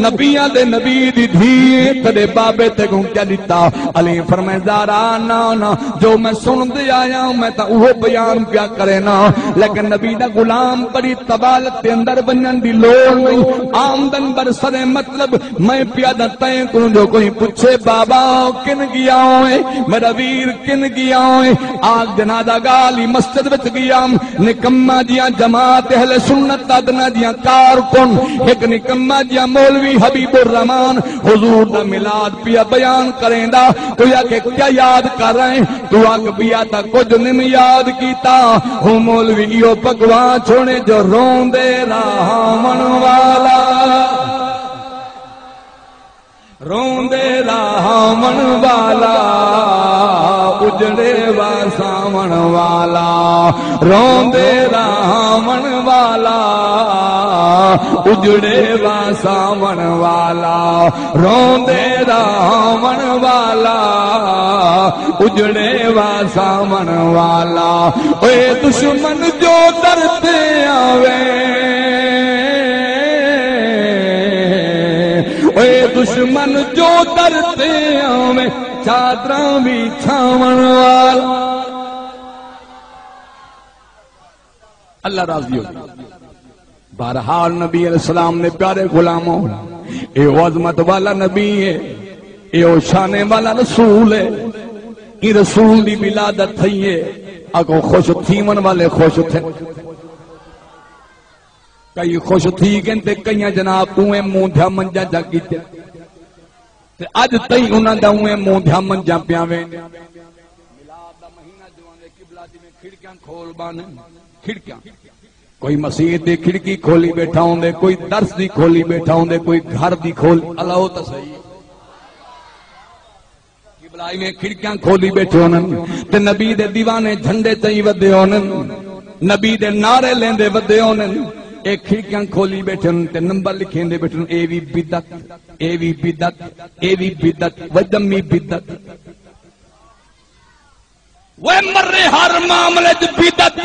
نبیاں دے نبی دی دھی، تیݙے بابے تیکوں کیا ݙتا؟ علی فرمائے، زہرا، نہ، نہ، جو میں سݨدے آیاں، میں تاں اوہو بیان پیا کرینا، لیکن نبی دا غلام، بڑی طوالت دے اندر ونڄݨ دی لوڑ نہیں۔ آمدن برسر، مطلب، میں پیا آہداں تیں کوں جو کوئی پچھے، بابا، کن ڳیا ہوئے؟ میݙا ویر کن ڳیا ہوئے؟ آکھ ݙینا دا، ڳالھ ہی مسجد وچ ڳیا، نکمہ جیہاں جماعت اہل سنت ادنا دیاں کارکن، ہک نکمہ جیہاں مولوی حبیب الرحمان حضور دا میلاد پیا بیان کریندا۔ کوئی آکھے، کیا یاد کر رہے ہیں؟ توں آکھ، ٻیا تاں کجھ نم یاد کیتا، ہوں مولوی ایہو پڳواں چھوڑے جو روندے رہاوݨ والا، روندے رہاوݨ والا، اجڑے وساوݨ والا، روندے رہاوݨ والا، اجڑے وساوݨ والا، روندے رہاوݨ والا، اجڑے وساوݨ والا۔ اوئے دشمن جو در تے آوے، اوئے دشمن جو در تے آوے، چادراں وچھاوݨ والا۔ اللہ راضی ہو۔ بہرحال، نبی علیہ السلام نے پیارے غلاموں، اے او عظمت والا نبی ہے، اے او شانے والا رسول ہے۔ ایں رسول دی ولادت تھئی ہے، اڳوں خوش تھیوݨ والے خوش تھے، کئی خوش تھی ڳن تے کئیاں جناب اونویں مونجھا منجھا جا کیتے۔ تے اڄ تئیں انہاں دا اونویں مونجھا منجھا پیا ویندے۔ میلاد دا مہینہ جو آندے، قبلہ جیویں کھڑکیاں کھول ٻاندن، کھڑکیاں، کوئی مسیت دی کھڑکی کھولی ٻیٹھا ہوندے، کوئی درس دی کھولی ٻیٹھا ہوندے، کوئی گھر دی کھول، الاؤ تاں صحیح۔ قبلہ ایویں کھڑکیاں کھولی ٻیٹھے ہونن تے نبی دے دیوانے جھنڈے چئی ودے ہونن، نبی دے نعرے لیندے ودے ہونن۔ اے کھڑکیاں کھولی بیٹھن تے نمبر لکھیندے بیٹھن، اے وی بدعت، اے وی بدعت، اے وی بدعت، و دمی بدعت۔ وے مرے ہر معاملے چ بدعت۔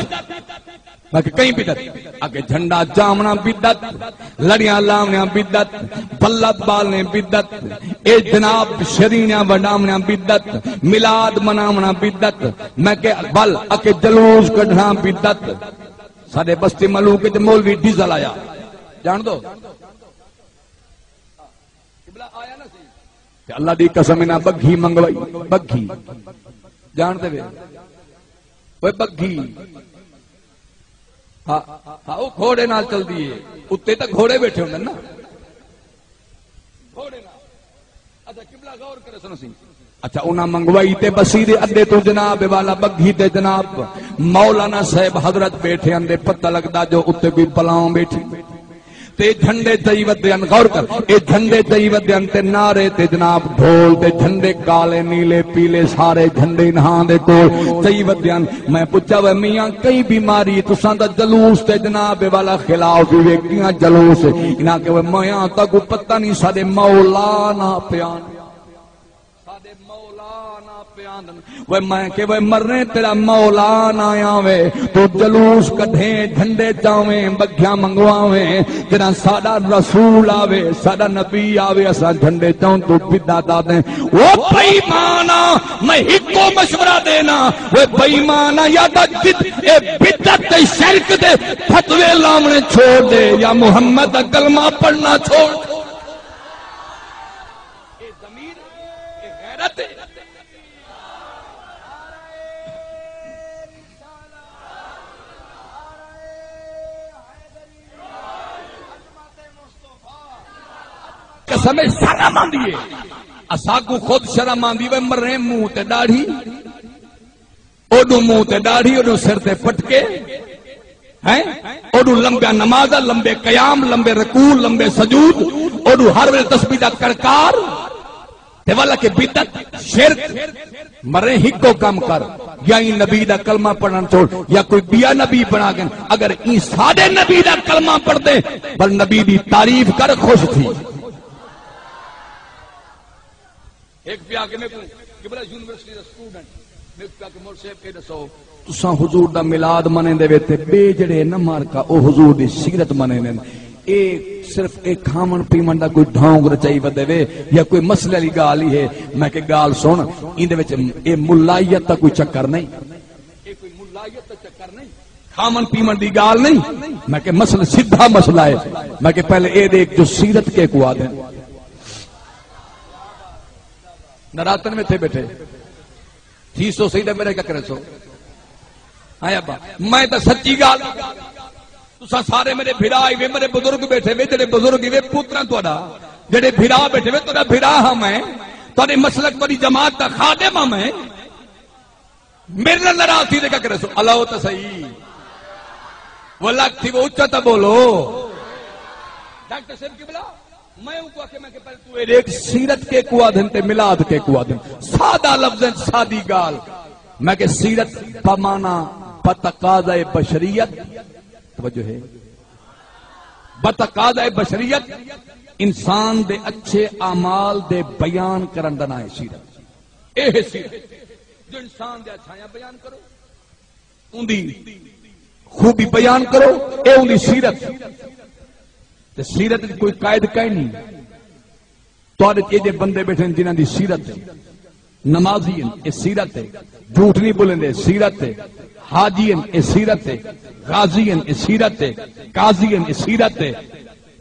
میں کہ کہیں بدعت؟ اگے جھنڈا چاونا بدعت، لڑیاں لاونیاں بدعت، بلب بالنے بدعت، اے جناب شرینیاں ونڈاونیاں بدعت، میلاد مناونا بدعت۔ میں کہ بل اگے جلوس کڈھنا بدعت۔ ساڈے بستی ملوک وچ مولوی ڈیزل آیا، جان دو؟ قبلہ آیا نہ سی۔ تے اللہ دی قسم انہاں بگھی منگوائی، بگھی۔ جان دے وے؟ اوے بگھی۔ ہاں، ہاں، او گھوڑے نال چلدی ہے۔ اتے تاں گھوڑے بیٹھے ہوندے نا۔ گھوڑے نال۔ اچھا، قبلہ غور کرے سن سی۔ اچھا، انہاں منگوائی تے بسی دے اڈے تو جناب والا بگھی تے جناب مولانا صاحب حضرت بیٹھے ہن تے پتہ لگدا جو اتے کوئی بلاؤں بیٹھی۔ تے جھنڈے چئی ودے ہن، غور کر، اے جھنڈے چئی ودے ہن تے نعرے تے جناب ڈھول تے جھنڈے کالے نیلے پیلے سارے جھنڈے انہاں دے کول چئی ودے ہن۔ میں پچھا، وے میاں، کئی بیماری تساں دا جلوس تے جناب والا خلاف وی وے کیاں جلوس؟ انہاں کہ، وے میاں، تاکو پتہ نہیں ساڈے مولانا پیا۔ ساڈے مولانا پیا آندن۔ وے میں کہ، وے مرنے تیرا مولانا آیا وے، تو جلوس کڈھیں، جھنڈے چاویں، بگھیاں منگواویں، جڑا ساڈا رسول آوے، ساڈا نبی آوے، اساں جھنڈے چاون تو بدعت آدیں۔ او بے ایمانا، میں ہکو مشورہ دینا، وے بے ایمانا، یا تاں جد اے بدعت تے شرک دے فتوے لاونے چھوڑ دے، یا محمد دا کلمہ پڑھنا چھوڑ دے۔ اے ضمیر، اے غیرت ہے۔ قسم، شرم آندی ہے۔ اساکوں خود شرم آندی وے، مرے منہ تے ݙاڑھی، اوݙوں منہ تے ݙاڑھی، اوݙوں سر تے پٹکے، ہیں؟ اوݙوں لمبیاں نمازاں، لمبے قیام، لمبے رکوع، لمبے سجود، اوݙوں ہر ویلے تسبیح دا کڑکار۔ تے ولا کہ بدعت، شرک، مرے ہکو کم کر، یا ایں نبی دا کلمہ پڑھݨ چھوڑ، یا کوئی ٻیا نبی بݨا گھن۔ اگر ایں ساݙے نبی دا کلمہ پڑھدے، بل نبی دی تعریف کر، خوش تھی۔ ہک پیا کہ میکوں قبلہ یونیورسٹی دا اسٹوڈنٹ، میکوں پیا کہ مول صاحب اے ݙسو، تساں حضور دا میلاد منیندے وے تے ٻئے جڑے نہ مارکا، او حضور دی سیرت منیندن۔ اے صرف اے کھاوݨ پیوݨ دا کوئی ڈھونگ رچائی ودے وے یا کوئی مسئلے والی ڳالھ ہی ہے؟ میں کہ ڳالھ سُݨ، ایندے وچ اے ملائیت دا کوئی چکر نہیں۔ اے کوئی ملائیت دا چکر نہیں۔ کھاوݨ پیوݨ دی ڳالھ نہیں۔ میں کہ مسئلہ سدھا مسئلہ ہے۔ میں کہ پہلے اے ݙیکھ جو سیرت کیکوں آہدن۔ نراتن میں تھے بیٹھے۔ تھی سو سہی تے میݙے کیا کرے سو؟ ہاں ابا، میں تاں سچی ڳالھ، تساں سارے میݙے بھرا ہی وے، میݙے بزرگ بیٹھے وے، جڑے بزرگ ہی وے، پتراں تہاݙا، جڑے بھرا بیٹھے وے، تہاݙا بھرا ہاں میں، تہاݙے مسلک، تہاݙی جماعت دا خادم ہاں میں۔ میݙے نال ناراض تھی تے کیا کرے سو؟ الاؤ تاں سہی۔ وہ الگ تھی، وہ اچا تاں بولو۔ ڈاکٹر صاحب قبلہ، میں اونکوں آکھیا، میں کہ پہلے توں اے ݙیکھ، سیرت کیکوں آہدن تے میلاد کیکوں آہدن؟ سادہ لفظیں، سادی ڳالھ۔ میں کہ سیرت بمعنی بتقاضائے بشریت، توجہ ہے، بتقاضائے بشریت، انسان دے اچھے اعمال دے بیان کرݨ دا ناں ہے سیرت۔ اے ہے سیرت، جو انسان دے اچھائیاں بیان کرو، اوندی خوبی بیان کرو، اے اوندی سیرت۔ تے سیرت وچ کوئی قائد کائنی۔ تہاݙے وچ ایجھے بندے بیٹھے ہن جنہاں دی سیرت ہے، نمازی ہن، اے سیرت ہے، جھوٹ نہیں بولیندے، سیرت ہے، حاجی ہن، اے سیرت ہے، غازی ہن، اے سیرت ہے، قاضی ہن، اے سیرت ہے۔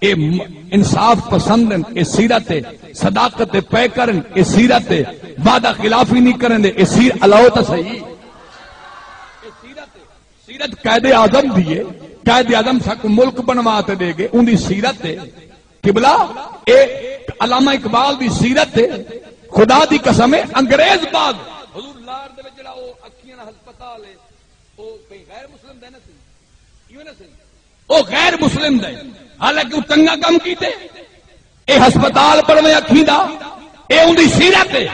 اے م-، انصاف پسند ہن، اے سیرت ہے، صداقت دے پیکر ہن، اے سیرت ہے، وعدہ خلافی نہیں کریندے، اے سیر-، الاؤ تاں سہی۔ اے سیرت ہے، سیرت قائد اعظم دی ہے، قائد اعظم ساکوں ملک بݨوا تے ݙے ڳئے، اوندی سیرت ہے۔ قبلہ، اے علامہ اقبال دی سیرت ہے، خدا دی قسم ہے، انگریز بعد حضور لاہور دے وچ جڑا او اکھیاں دا ہسپتال ہے، او کہیں غیر مسلم دا نہ سی، ایویں نہ سی؟ او غیر مسلم دے، حالانکہ او چنگا کم کیتے۔ اے ہسپتال بݨوے اکھیں دا، اے اوندی سیرت ہے۔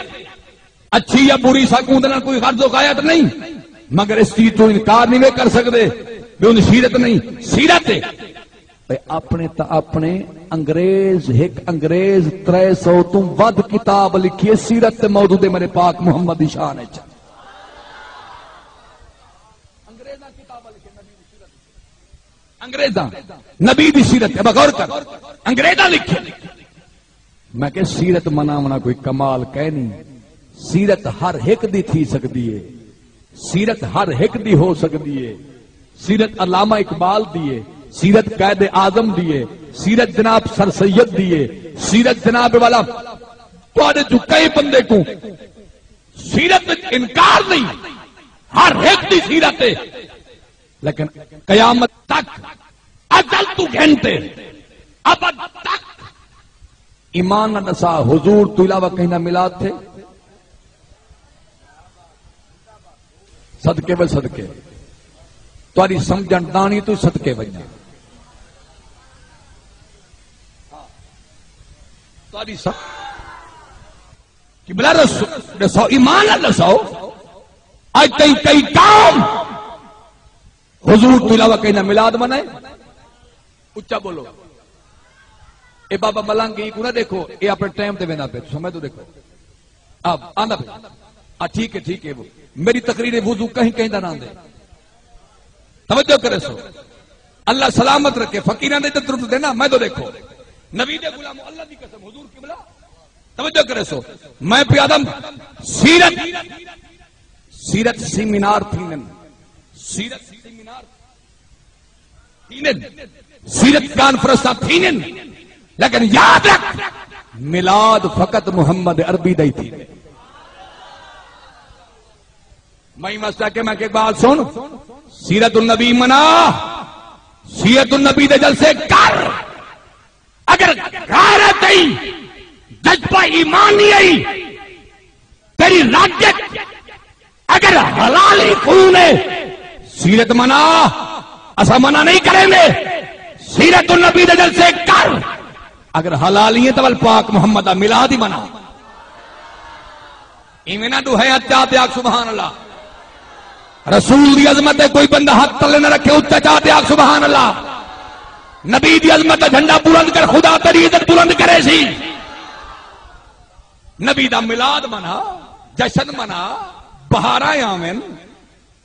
اچھی یا بری، ساکوں اوندے نال کوئی غرض و غایت نہیں، مگر اس چیز توں انکار نہیں وے کر سکدے بھی اوندی سیرت نہیں، سیرت ہے۔ اے اپݨے تاں اپݨے، انگریز، ہک انگریز ترے سو توں ودھ کتاب لکھیے سیرت تے موجود ہے میرے پاک محمد دی شان اچ۔ انگریزاں کتاباں لکھے نبی دی سیرت۔ انگریزاں نبی دی سیرت تے، غور کر، انگریزاں لکھے۔ میں کہ سیرت مناوݨا کوئی کمال کائے نہیں۔ سیرت ہر ہک دی تھی سڳدی ہے، سیرت ہر ہک دی ہو سڳدی ہے۔ سیرت علامہ اقبال دی ہے، سیرت قائد اعظم دی ہے، سیرت جناب سر سید دی ہے، سیرت جناب والا تہاݙے جو کئی بندے کو سیرت وچ انکار نہیں، ہر ہک دی سیرت ہے۔ لیکن قیامت تک، ازل تو گھن تے ابد تک ایمان نہ ݙسا، حضور تو علاوہ کہیں دا میلاد تھے؟ صدقے ول صدقے، تہاݙی سمجھݨ داݨی تو صدقے ونڄاں، تہاݙی سم-، قبلہ رسول ݙساؤ، ایمان نال ݙساؤ، اڄ تئیں کئی قوم حضور تو علاوہ کہیں دا میلاد منائے؟ اچا بولو۔ اے بابا ملنگ ای کو نہ ݙیکھو، اے اپݨے ٹائم تے ویندا پئے، سمجھ تو ݙیکھو۔ اب آندا پئے۔ آ ٹھیک ہے، ٹھیک ہے، وہ میری تقریر وضو کہیں کہیں دا نہ آندے۔ توجہ کرے سو۔ اللہ سلامت رکھے، فقیراں دے تے درود دینا، میں تو ݙیکھو۔ نبی دے غلامو، اللہ دی قسم، حضور قبلہ، توجہ کرے سو۔ میں پیا آدم سیرت، سیرت سیمینار تھیندن، سیرت سیمینار تھیندن، سیرت کانفرنساں تھیندن، لیکن یاد رکھ، میلاد فقط محمد عربی دا ہی تھیندے۔ میں مسئلہ کہ میں کہ بات سن، سیرت النبی منا، سیرت النبی دے جلسے کر۔ اگر غیرت ہئی، جذبہ ایمانی ہئی، تیری رگ اچ اگر حلالی خون ہے، سیرت منا، اسا منع نہیں کریں گے، سیرت النبی دے جلسے کر۔ اگر حلالی ہے تو ول پاک محمد دا میلاد ہی منا۔ ایویں نہ ݙو ہتھ چا تے آکھ سبحان اللہ۔ رسول دی عظمت ہے، کوئی بندہ ہتھ تلے نہ رکھے، اچا چا تے آکھ سبحان اللہ۔ نبی دی عظمت دا جھنڈا بلند کر، خدا تیری عزت بلند کرے سی۔ نبی دا میلاد منا، جشن منا، بہاراں آون۔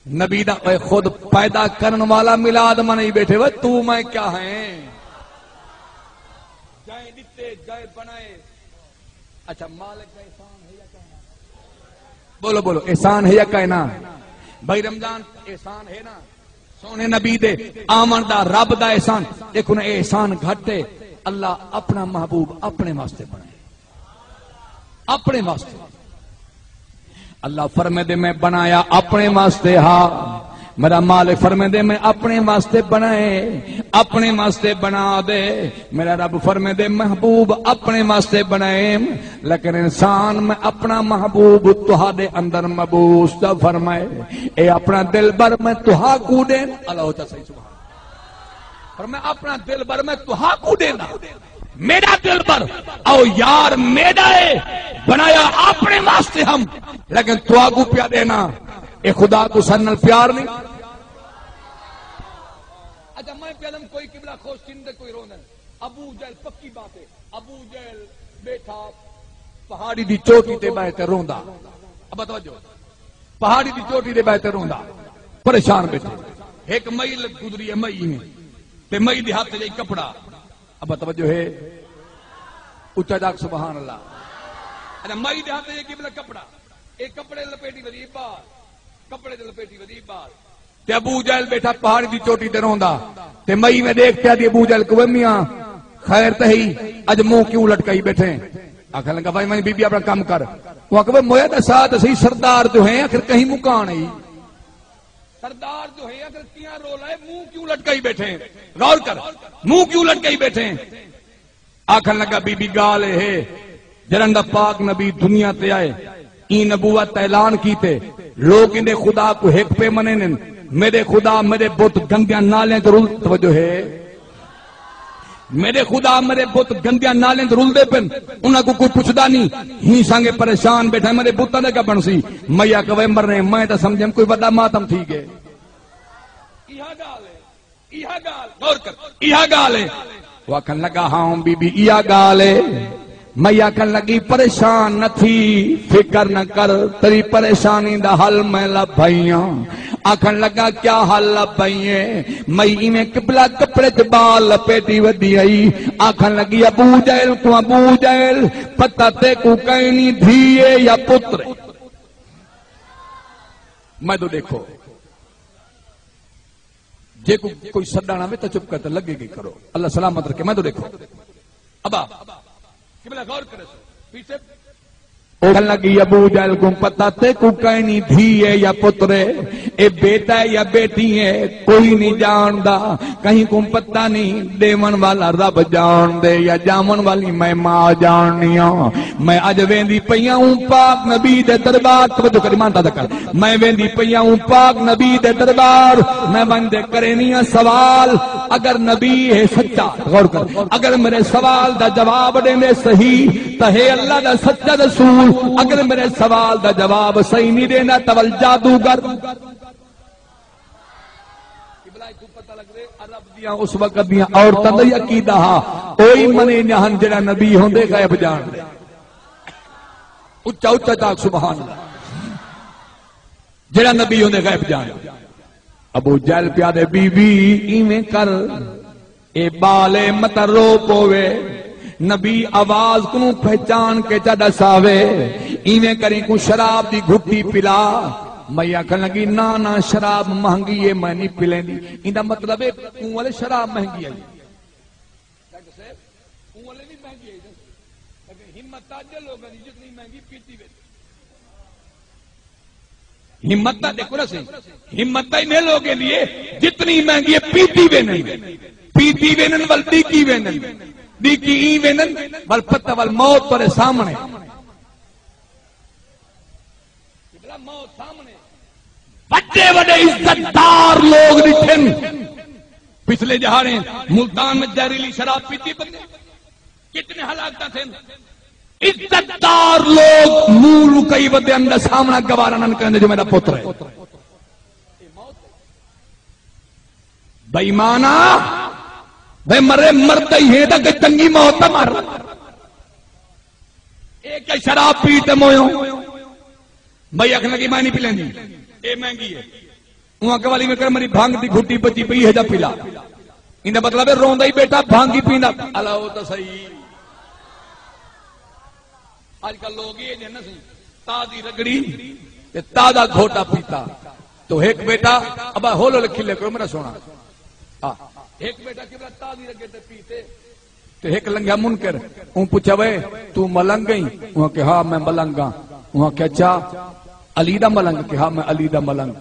نبی دا اے خود پیدا کرن والا میلاد منائی بیٹھے، وہ تو میں کیا ہیں؟ جائیں ݙتے، جائیں بݨائے۔ اچھا، مالک دا احسان ہے یا کائنا؟ بولو، بولو، احسان ہے یا کائنا؟ بھائی رمضان، احسان ہے نا؟ سوہݨے نبی دے آوݨ دا، رب دا احسان۔ ݙیکھو نا، اے احسان گھٹ ہے۔ اللہ اپݨا محبوب اپݨے واسطے بݨائے، اپݨے واسطے۔ اللہ فرمیندے، میں بݨایا اپݨے واسطے ہا۔ میرا مالک فرمیندے، میں اپݨے واسطے بݨائے، اپݨے واسطے بݨا دے۔ میرا رب فرمیندے، محبوب اپݨے واسطے بݨائے، لیکن انسان میں اپݨا محبوب تہاݙے اندر مبعوث دا فرمائے۔ اے اپݨا دلبر میں تہاکوں ݙین۔ اللہ اچا صحیح، سبحان۔ پر میں اپݨا دلبر میں تہاکوں ݙینا۔ میرا دلبر، او یار میرا ہے، بݨایا اپݨے واسطے ہم، لیکن تہاکوں پیا ݙینا۔ اے خدا کوں ساݙے نال پیار نہیں۔ اچھا، میں پیا ݙم، کوئی قبلہ خوش تھیندے، کوئی روندے۔ ابو جہل، پکی بات ہے، ابو جہل ٻیٹھا پہاڑی دی چوٹی تے ٻہہ تے روندا۔ ابا توجہ، پہاڑی دی چوٹی تے ٻہہ تے روندا، پریشان ٻیٹھے۔ ہک مئی لگ گزری ہے، مئی میں، تے مئی دے ہتھ جائی کپڑا۔ ابا توجہ ہے، اچا جاگ سبحان اللہ۔ اچھا، مئی دے ہتھ جائی قبلہ کپڑا، اے کپڑے لپیٹی ودی ٻال، کپڑے دے لپیٹی ودی ٻال۔ تے ابو جہل ٻیٹھا پہاڑی دی چوٹی تے روندا۔ تے مئی میں ݙیکھ پیا دی ابو جہل کوں، وے میاں، خیر تے ہئی، اڄ منہ کیوں لٹکائی ٻیٹھے؟ آکھݨ لڳا، بھائی، میں بی بی اپݨا کم کر۔ او آکھے، وے مویا ݙسا تے صحیح، سردار جو ہیں، آخر کہیں مکان ہئی۔ سردار جو ہیں، آخر کیاں رولا ہے، منہ کیوں لٹکائی ٻیٹھے؟ غور کر، منہ کیوں لٹکائی ٻیٹھے؟ آکھݨ لڳا، بی بی، ڳالھ اے ہے، جݙݨ دا پاک نبی دنیا تے آئے، ایں نبوت دا اعلان کیتے، لوک ایندے خدا کوں ہک پئے منیندن۔ میݙے خدا میݙے بت گندیاں نالیاں تے رل، توجہ ہے، میݙے خدا میݙے بت گندیاں نالیاں تے رلدے پن، انہاں کوں کوئی پچھدا نہیں۔ ہیں سانگے پریشان ٻیٹھا، میݙے بتاں دا کیا بݨسی؟ میں آکھیا، وے مرنے، میں تاں سمجھم کوئی وݙا ماتم تھی ڳئے۔ ایہا ڳالھ ہے۔ ایہا ڳالھ، غور کر، ایہا ڳالھ ہے۔ او آکھݨ لڳا، ہاں بی بی، ایہا ڳالھ ہے۔ مئی آکھݨ لڳی، پریشان نہ تھی، فکر نہ کر، تیݙی پریشانی دا حل میں لبھ آئی ہاں۔ آکھݨ لڳا، کیا حل لبھ آئی ہے؟ مئی ایویں قبلہ کپڑے تے ٻال لپیٹی ودی آئی۔ آکھݨ لڳی، ابو جہل کوں، ابو جہل، پتہ تیکوں کائنی، دھی ہے یا پتر ہے؟ میݙو ݙیکھو۔ جے کو، کوئی سݙݨ آوے تاں چپ کر تے لڳے ڳئی کرو۔ اللہ سلامت رکھے۔ میݙو ݙیکھو۔ ابا، قبلہ غور کرے سو۔ پیچھے۔ او آکھݨ لڳی، ابو جہل کوں پتہ تیکوں کائنی، دھی ہے یا پتر ہے، اے بیٹا ہے یا بیٹی ہے، کوئی نہیں ڄاݨدا، کہیں کوں پتہ نہیں، ݙیوݨ والا رب ڄاݨدے یا ڄاوݨ والی میں ماء ڄاݨنی ہاں۔ میں اڄ ویندی پئی ہاں پاک نبی دے دربار، توجہ کر، ایمان دادا کر۔ میں ویندی پئی ہاں پاک نبی دے دربار، میں ونڄ تے کرینی ہاں سوال۔ اگر نبی ہے سچا، غور کر، اگر میرے سوال دا جواب ݙیندے صحیح، تاں ہے اللہ دا سچا رسول۔ اگر میرے سوال دا جواب صحیح نہیں ݙیندا، تاں ول جادوگر۔ قبلہ کوں پتہ لڳدے، عرب دیاں اس وقت دیاں عورتاں دا عقیدہ ہا، اوہی منیندیاں ہن جیڑھا نبی ہوندے غیب ڄاݨدے۔ اچا اچا چاک سبحان اللہ۔ جیڑھا نبی ہوندے غیب ڄاݨدے۔ ابو جہل پیا آہدے، بی بی، ایویں کر، اے ٻال ہے، مت رو پووے۔ نبی آواز کنوں پہچان کے چا ݙساوے۔ ایویں کر، اینکوں شراب دی گھٹی پلا۔ مئی آکھݨ لڳی، نہ نہ، شراب مہنگی ہے، میں نہیں پلیندی۔ ایندا مطلب ہے، اوں والے شراب مہنگی آئی۔ ڈاکٹر صاحب، اوں والے نہیں مہنگی آئی، لیکن ہمت تاں اڄ لوگاں دی، جتنی مہنگی پیتی ویندے۔ ہمت تاں ݙیکھو نا صحیح، ہمت تاں انہیں لوگیں دی ہے، جتنی مہنگی ہے پیتی ویندن، پیتی ویندن، ول ݙیکی ویندن، ݙیکی ایں ویندن، ول پتہ ول موت تیݙے سامݨے۔ قبلہ موت سامݨے۔ وݙے وݙے عزت دار لوگ ݙٹھن۔ پچھلے ݙیہاڑے ملتان وچ زہریلی شراب پیتی بندے۔ کتنے ہلاکتاں تھین۔ عزت دار لوگ منہ لکائی ودے، اندر سامݨا گوارا نہ کریندے جو میݙا پتر ہے۔ بے ایمانا، بے مرے، مردا ہی ہے تاں کوئی چنگی موت تاں مر۔ اے کیا شراب پی تے مویو؟ بھئی آکھݨ لڳی، میں نہیں پلیندی، اے مہنگی ہے۔ اوں آکھیا، والی میں کر، میری بھنگ دی گھٹی بچی پئی ہے، جا پلا۔ ایندا مطلب ہے روندا ہی بیٹا بھنگ ہی پیندا۔ الا او تاں صحیح۔ اڄ کل لوگ اے جن نا سی، تازی رگڑی تے تازہ گھوٹا پیتا۔ تو ہک بیٹا، ابا ہولے ہولے کھلے کرو میرا سونا۔ آ، ہک بیٹا قبلہ تازی رگڑی تے پیتے۔ تے ہک لنگھیا منکر، اوں پچھیا، وے توں ملنگ ہیں؟ اوں آکھیا، ہا میں ملنگ ہاں۔ اوں آکھیا، اچھا علی دا ملنگ؟ کہ ہا میں علی دا ملنگ۔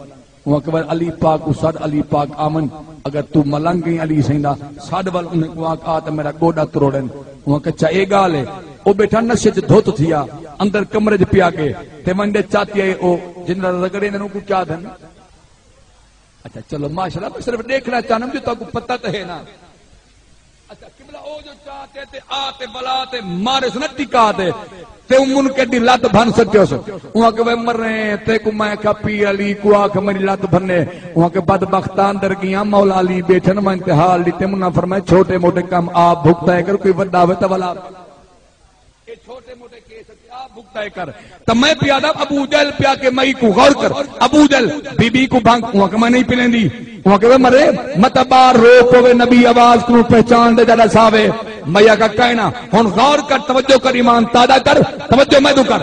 اوں آکھیا، وے علی پاک کوں سݙ، علی پاک آون، اگر توں ملنگ ہیں علی سئیں دا، سݙ ول انہیں کوں، آکھ آ تے میرا گوݙا تروڑن۔ اوں آکھیا، اچھا اے ڳالھ ہے۔ او بیٹھا نشے چ دھت تھیا، اندر کمرے چ پیا ڳئے، تے ونڄ ݙے چاتی آئے، او جنرل رگڑے نے، اوں کوں کیا دھن۔ اچھا چلو ماشاءاللہ، میں صرف ݙیکھݨا چاہندم جو تہاکوں پتہ تاں ہے نا۔ اچھا قبلہ، او جو چا تے، تے آ تے بلا تے مارے سن ٹکا تے، تے او منکر دی لت بھن سٹیو سو۔ اوں آکھیا، وے مرے، تیکوں میں آکھیا پیر علی کوں آکھ میری لت بھنے۔ اوں آکھیا، بدبختاں، اندر ڳیاں، مولا علی ٻیٹھن، میں تے حال ݙتے، منہ فرمائے چھوٹے موٹے کم آپ بھگتائے کر، کوئی وݙا ہووے تاں ولا۔ اے چھوٹے موٹے کیس اچ آپ بھگتائے کر۔ تاں میں پیا آہدم، ابو جہل پیا آکھے مئی کوں، غور کر، ابو جہل، بی بی کوں بھنگ؟ اوں آکھیا، میں نہیں پلیندی۔ اوں آکھیا، وے مرے، مت ٻاہر رو پووے، نبی آواز کنوں پہچان ݙے، جا ݙساوے۔ مئی آکھیا، کائنا۔ ہݨ غور کر، توجہ کر، ایمان تازہ کر، توجہ میݙو کر۔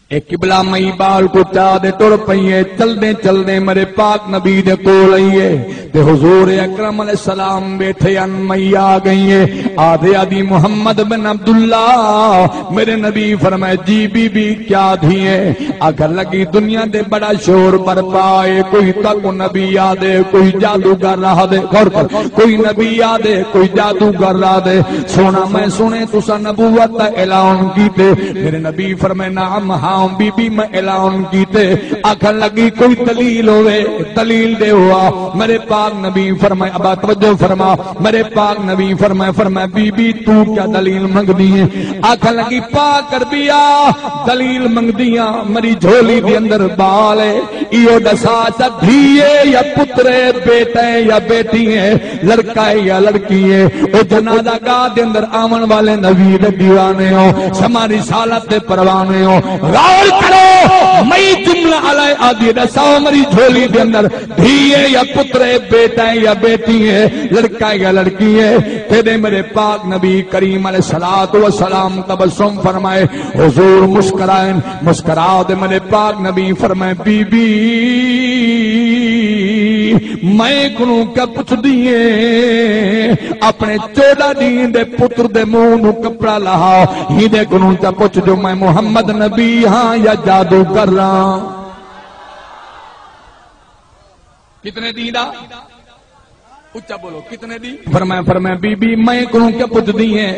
اے قبلہ، مئی ٻال کوں چا تے ٹر پئی ہے، چلدیں چلدیں میرے پاک نبی دے کول آئی ہے۔ تے حضور اکرم علیہ السلام ٻیٹھے ہن، مئی آ ڳئی ہے۔ آہدے، آہدی، محمد بن عبداللہ، میرے نبی۔ فرمائے، جی بی بی، کیا تھی ہے؟ آکھݨ لڳی، دنیا تے بڑا شور برپا ہے، کوئی تاکوں نبی آہدے، کوئی جادوگر آہدے، غور کر، کوئی نبی آہدے، کوئی جادوگر آہدے۔ سونا میں سݨے تساں نبوت دا اعلان کیتے۔ میرے نبی فرمائے، نعم، ہاں۔ بی بی میں اعلان کیتے، آکھن لگی، کوئی دلیل ہوے، دلیل ݙیو۔ میرے پاک نبی فرمائے، ابا توجہ فرما، میرے پاک نبی فرمائے، فرمائے، بی بی تو کیا دلیل منگدی ہے؟ آکھن لگی، پاک عربیا، دلیل منگدی ہاں، میری جھولی دے اندر بال ہے، ایہو ݙسا چا دھی ہے یا پتر ہے، بیٹا ہے یا بیٹی ہے، لڑکا ہے یا لڑکی ہے۔ او جنازہ گاہ دے اندر آون والے نبی دے دیوانے ہو، سما رسالت دے پروانے ہو، غور کرو۔ میں جملہ علی آدھی ݙساؤ، میری جھولی دے اندر دھی ہے یا پتر ہے، بیٹا ہے یا بیٹی ہے، لڑکا ہے یا لڑکی ہے۔ تیݙے میرے پاک نبی کریم علیہ الصلوۃ والسلام تبسم فرمائے، حضور مسکرائن، مسکرا تے میرے پاک نبی فرمائے، بی بی، میں کنوں کیا پچھدی ہے؟ اپنے چوݙاں ݙینہہ دے پتر دے منہ نوں کپڑا لہا، ہیندے کنوں چا پچھ جو میں محمد نبی ہاں یا جادوگر ہاں؟ کتنے ݙینہہ دا؟ اچا بولو، کتنے ݙینہہ؟ فرمایا، فرمایا، بی بی، میں کنوں کیا پچھدی ہے؟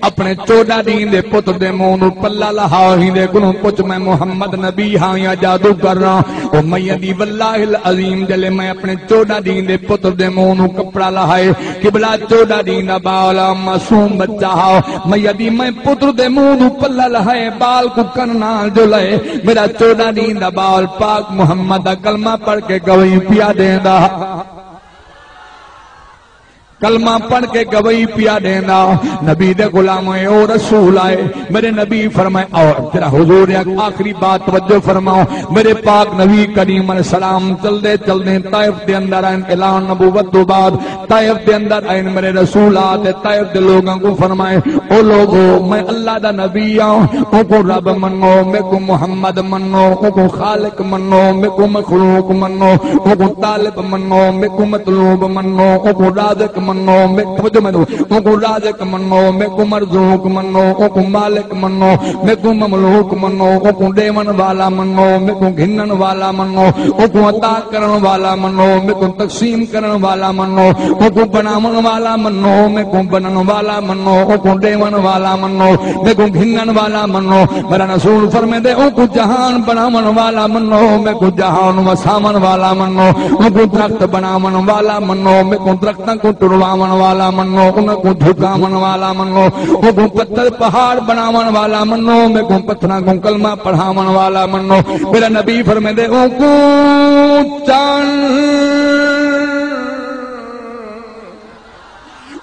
اپنے چوݙاں ݙینہہ دے پتر دے منہ نوں پلا لہا، ہیندے کنوں پچھ میں محمد نبی ہاں یا جادوگر ہاں؟ او میاں دی، واللہ العظیم، جلے میں اپنے چوݙاں ݙینہہ دے پتر دے منہ نوں کپڑا لہائے، قبلہ چوݙاں ݙینہہ دا بال معصوم بچہ ہا، میاں دی، میں پتر دے منہ نوں پلا لہائے، بال کوں کن نال جو لائے، میرا چوݙاں ݙینہہ دا بال پاک محمد دا کلمہ پڑھ کے گواہی پیا ݙیندا۔ کلمہ پڑھ کے گواہی پیا ݙیندا۔ نبی دے غلام ہوئے، او رسول آئے۔ میرے نبی فرمائے، اور تیرا حضور نے آخری بات توجہ فرماؤ۔ میرے پاک نبی کریم علیہ السلام چلدے چلدے طائف دے اندر آئن، اعلان نبوت تو بعد طائف دے اندر آئن۔ میرے رسول آ تے طائف دے لوگاں کوں فرمائے، او لوگو، میں اللہ دا نبی ہاں، اوکوں رب منو، میکوں محمد منو، اوکوں خالق منو، میکوں مخلوق منو، اوکوں طالب منو، میکوں مطلوب منو، اوکوں رازق منو، میں، توجہ میں دو، اوکوں رازق منو، میکوں مرزوق منو، اوکوں مالک منو، میکوں مملوک منو، اوکوں ݙیوݨ والا منو، میکوں گھنݨ والا منو، اوکوں عطا کرݨ والا منو، میکوں تقسیم کرݨ والا منو، اوکوں بݨاوݨ والا منو، میکوں بݨݨ والا منو، اوکوں ݙیوݨ والا منو، میکوں گھنݨ والا منو۔ میرا رسول فرمیندے، اوکوں جہان بݨاوݨ والا منو، میکوں جہان وساوݨ والا منو، اوکوں درخت بݨاوݨ والا منو، میکوں درختاں کوں ٹرواوݨ والا منو، انہاں کوں جھکاوݨ والا منو، اوکوں پتھر پہاڑ بݨاوݨ والا منو، میکوں پتھراں کوں کلمہ پڑھاوݨ والا منو۔ میرا نبی فرمیندے، اوکوں چن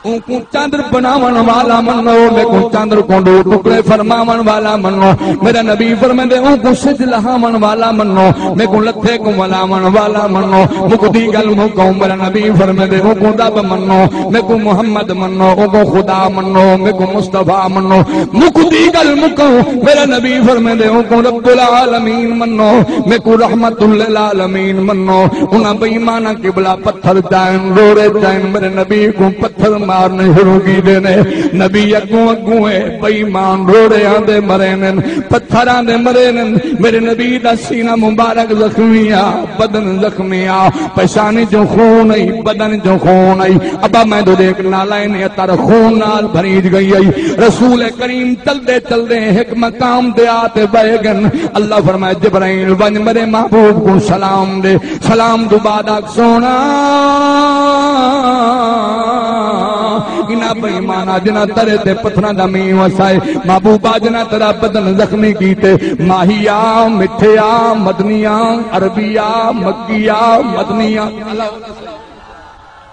اونکوں چندر بݨاوݨ والا منو، میکوں چندر کوں ݙو ٹکڑے فرماوݨ والا منو۔ میرا نبی فرمیندے، اونکوں سجھ لہاوݨ والا منو، میکوں لتھے کوں ولاوݨ والا منو۔ مکدی ڳل مکاؤں، میرا نبی فرمیندے، اونکوں رب منو، میکوں محمد منو، اونکوں خدا منو، میکوں مصطفیٰ منو۔ مکدی ڳل مکاؤں، میرا نبی فرمیندے، اونکوں رب العالمین منو، میکوں رحمت للعالمین منو۔ انہاں بے ایماناں قبلہ پتھر چائن، روڑے چائن، میرے نبی کوں پتھر مارݨے شروع کیتے نے۔ نبی اڳوں اڳوں ہے، بے ایمان روڑے آندے مرے نن، پتھر آندے مرے نن۔ میرے نبی دا سینہ مبارک زخمی آ، بدن زخمی آ، پیشانی چوں خون آئی، بدن چوں خون آئی۔ ابا میں تو ݙیکھ نالائن عطر خون نال بھریج ڳئی آئی۔ رسول کریم چلدے چلدے ہک مقام تے آ تے ٻہہ ڳن۔ اللہ فرمائے، جبرائیل ونڄ میرے محبوب کوں سلام ݙے۔ سلام توں بعد آکھ، سوہݨا، انہاں بے ایماناں جنہاں تیرے تے پتھراں دا مینہ وسائے، محبوبا جنہاں تیرا بدن زخمی کیتے، ماہیا، مٹھیا، مدنیا، عربیا، مکیا، مدنیا۔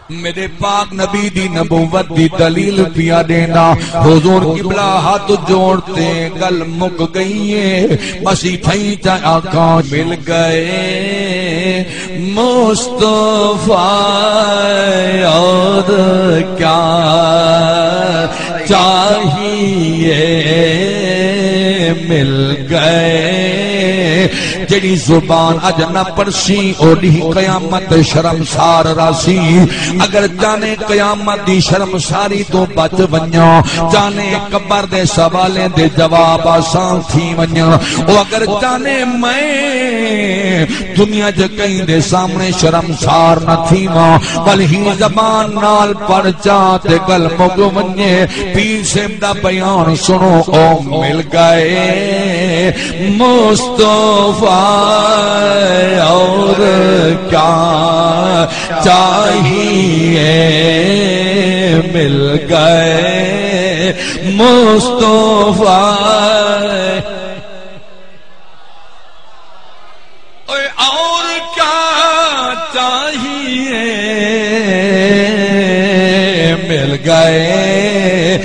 میݙے پاک نبی دی نبوت دی دلیل پیا ݙیندا۔ حضور قبلہ ہتھ جوڑ تے ڳل مک ڳئی ہے، بس اتھائیں چا آکھاں مل ڳئے مصطفیٰ، اور کیا چاہیے، مل ڳئے جیڑھی زبان اڄ نہ پڑھسی، او ݙینہہ قیامت شرمسار رہسی۔ اگر چاہنے قیامت دی شرمساری توں بچ ونڄاں، چاہنے قبر دے سوالیں دے جواب آسان تھی ونڄاں، او اگر چاہنے میں دنیا چ کہیں دے سامݨے شرمسار نہ تھیواں، ول ہی زبان نال پڑھ چا تے ڳل مک ونڄے۔ پیر صاحب دا بیان سݨو، او مل گئے مصطفیٰ، اور کیا چاہیے، مل گئے مصطفیٰ۔ اوئے اور کیا چاہیے، مل گئے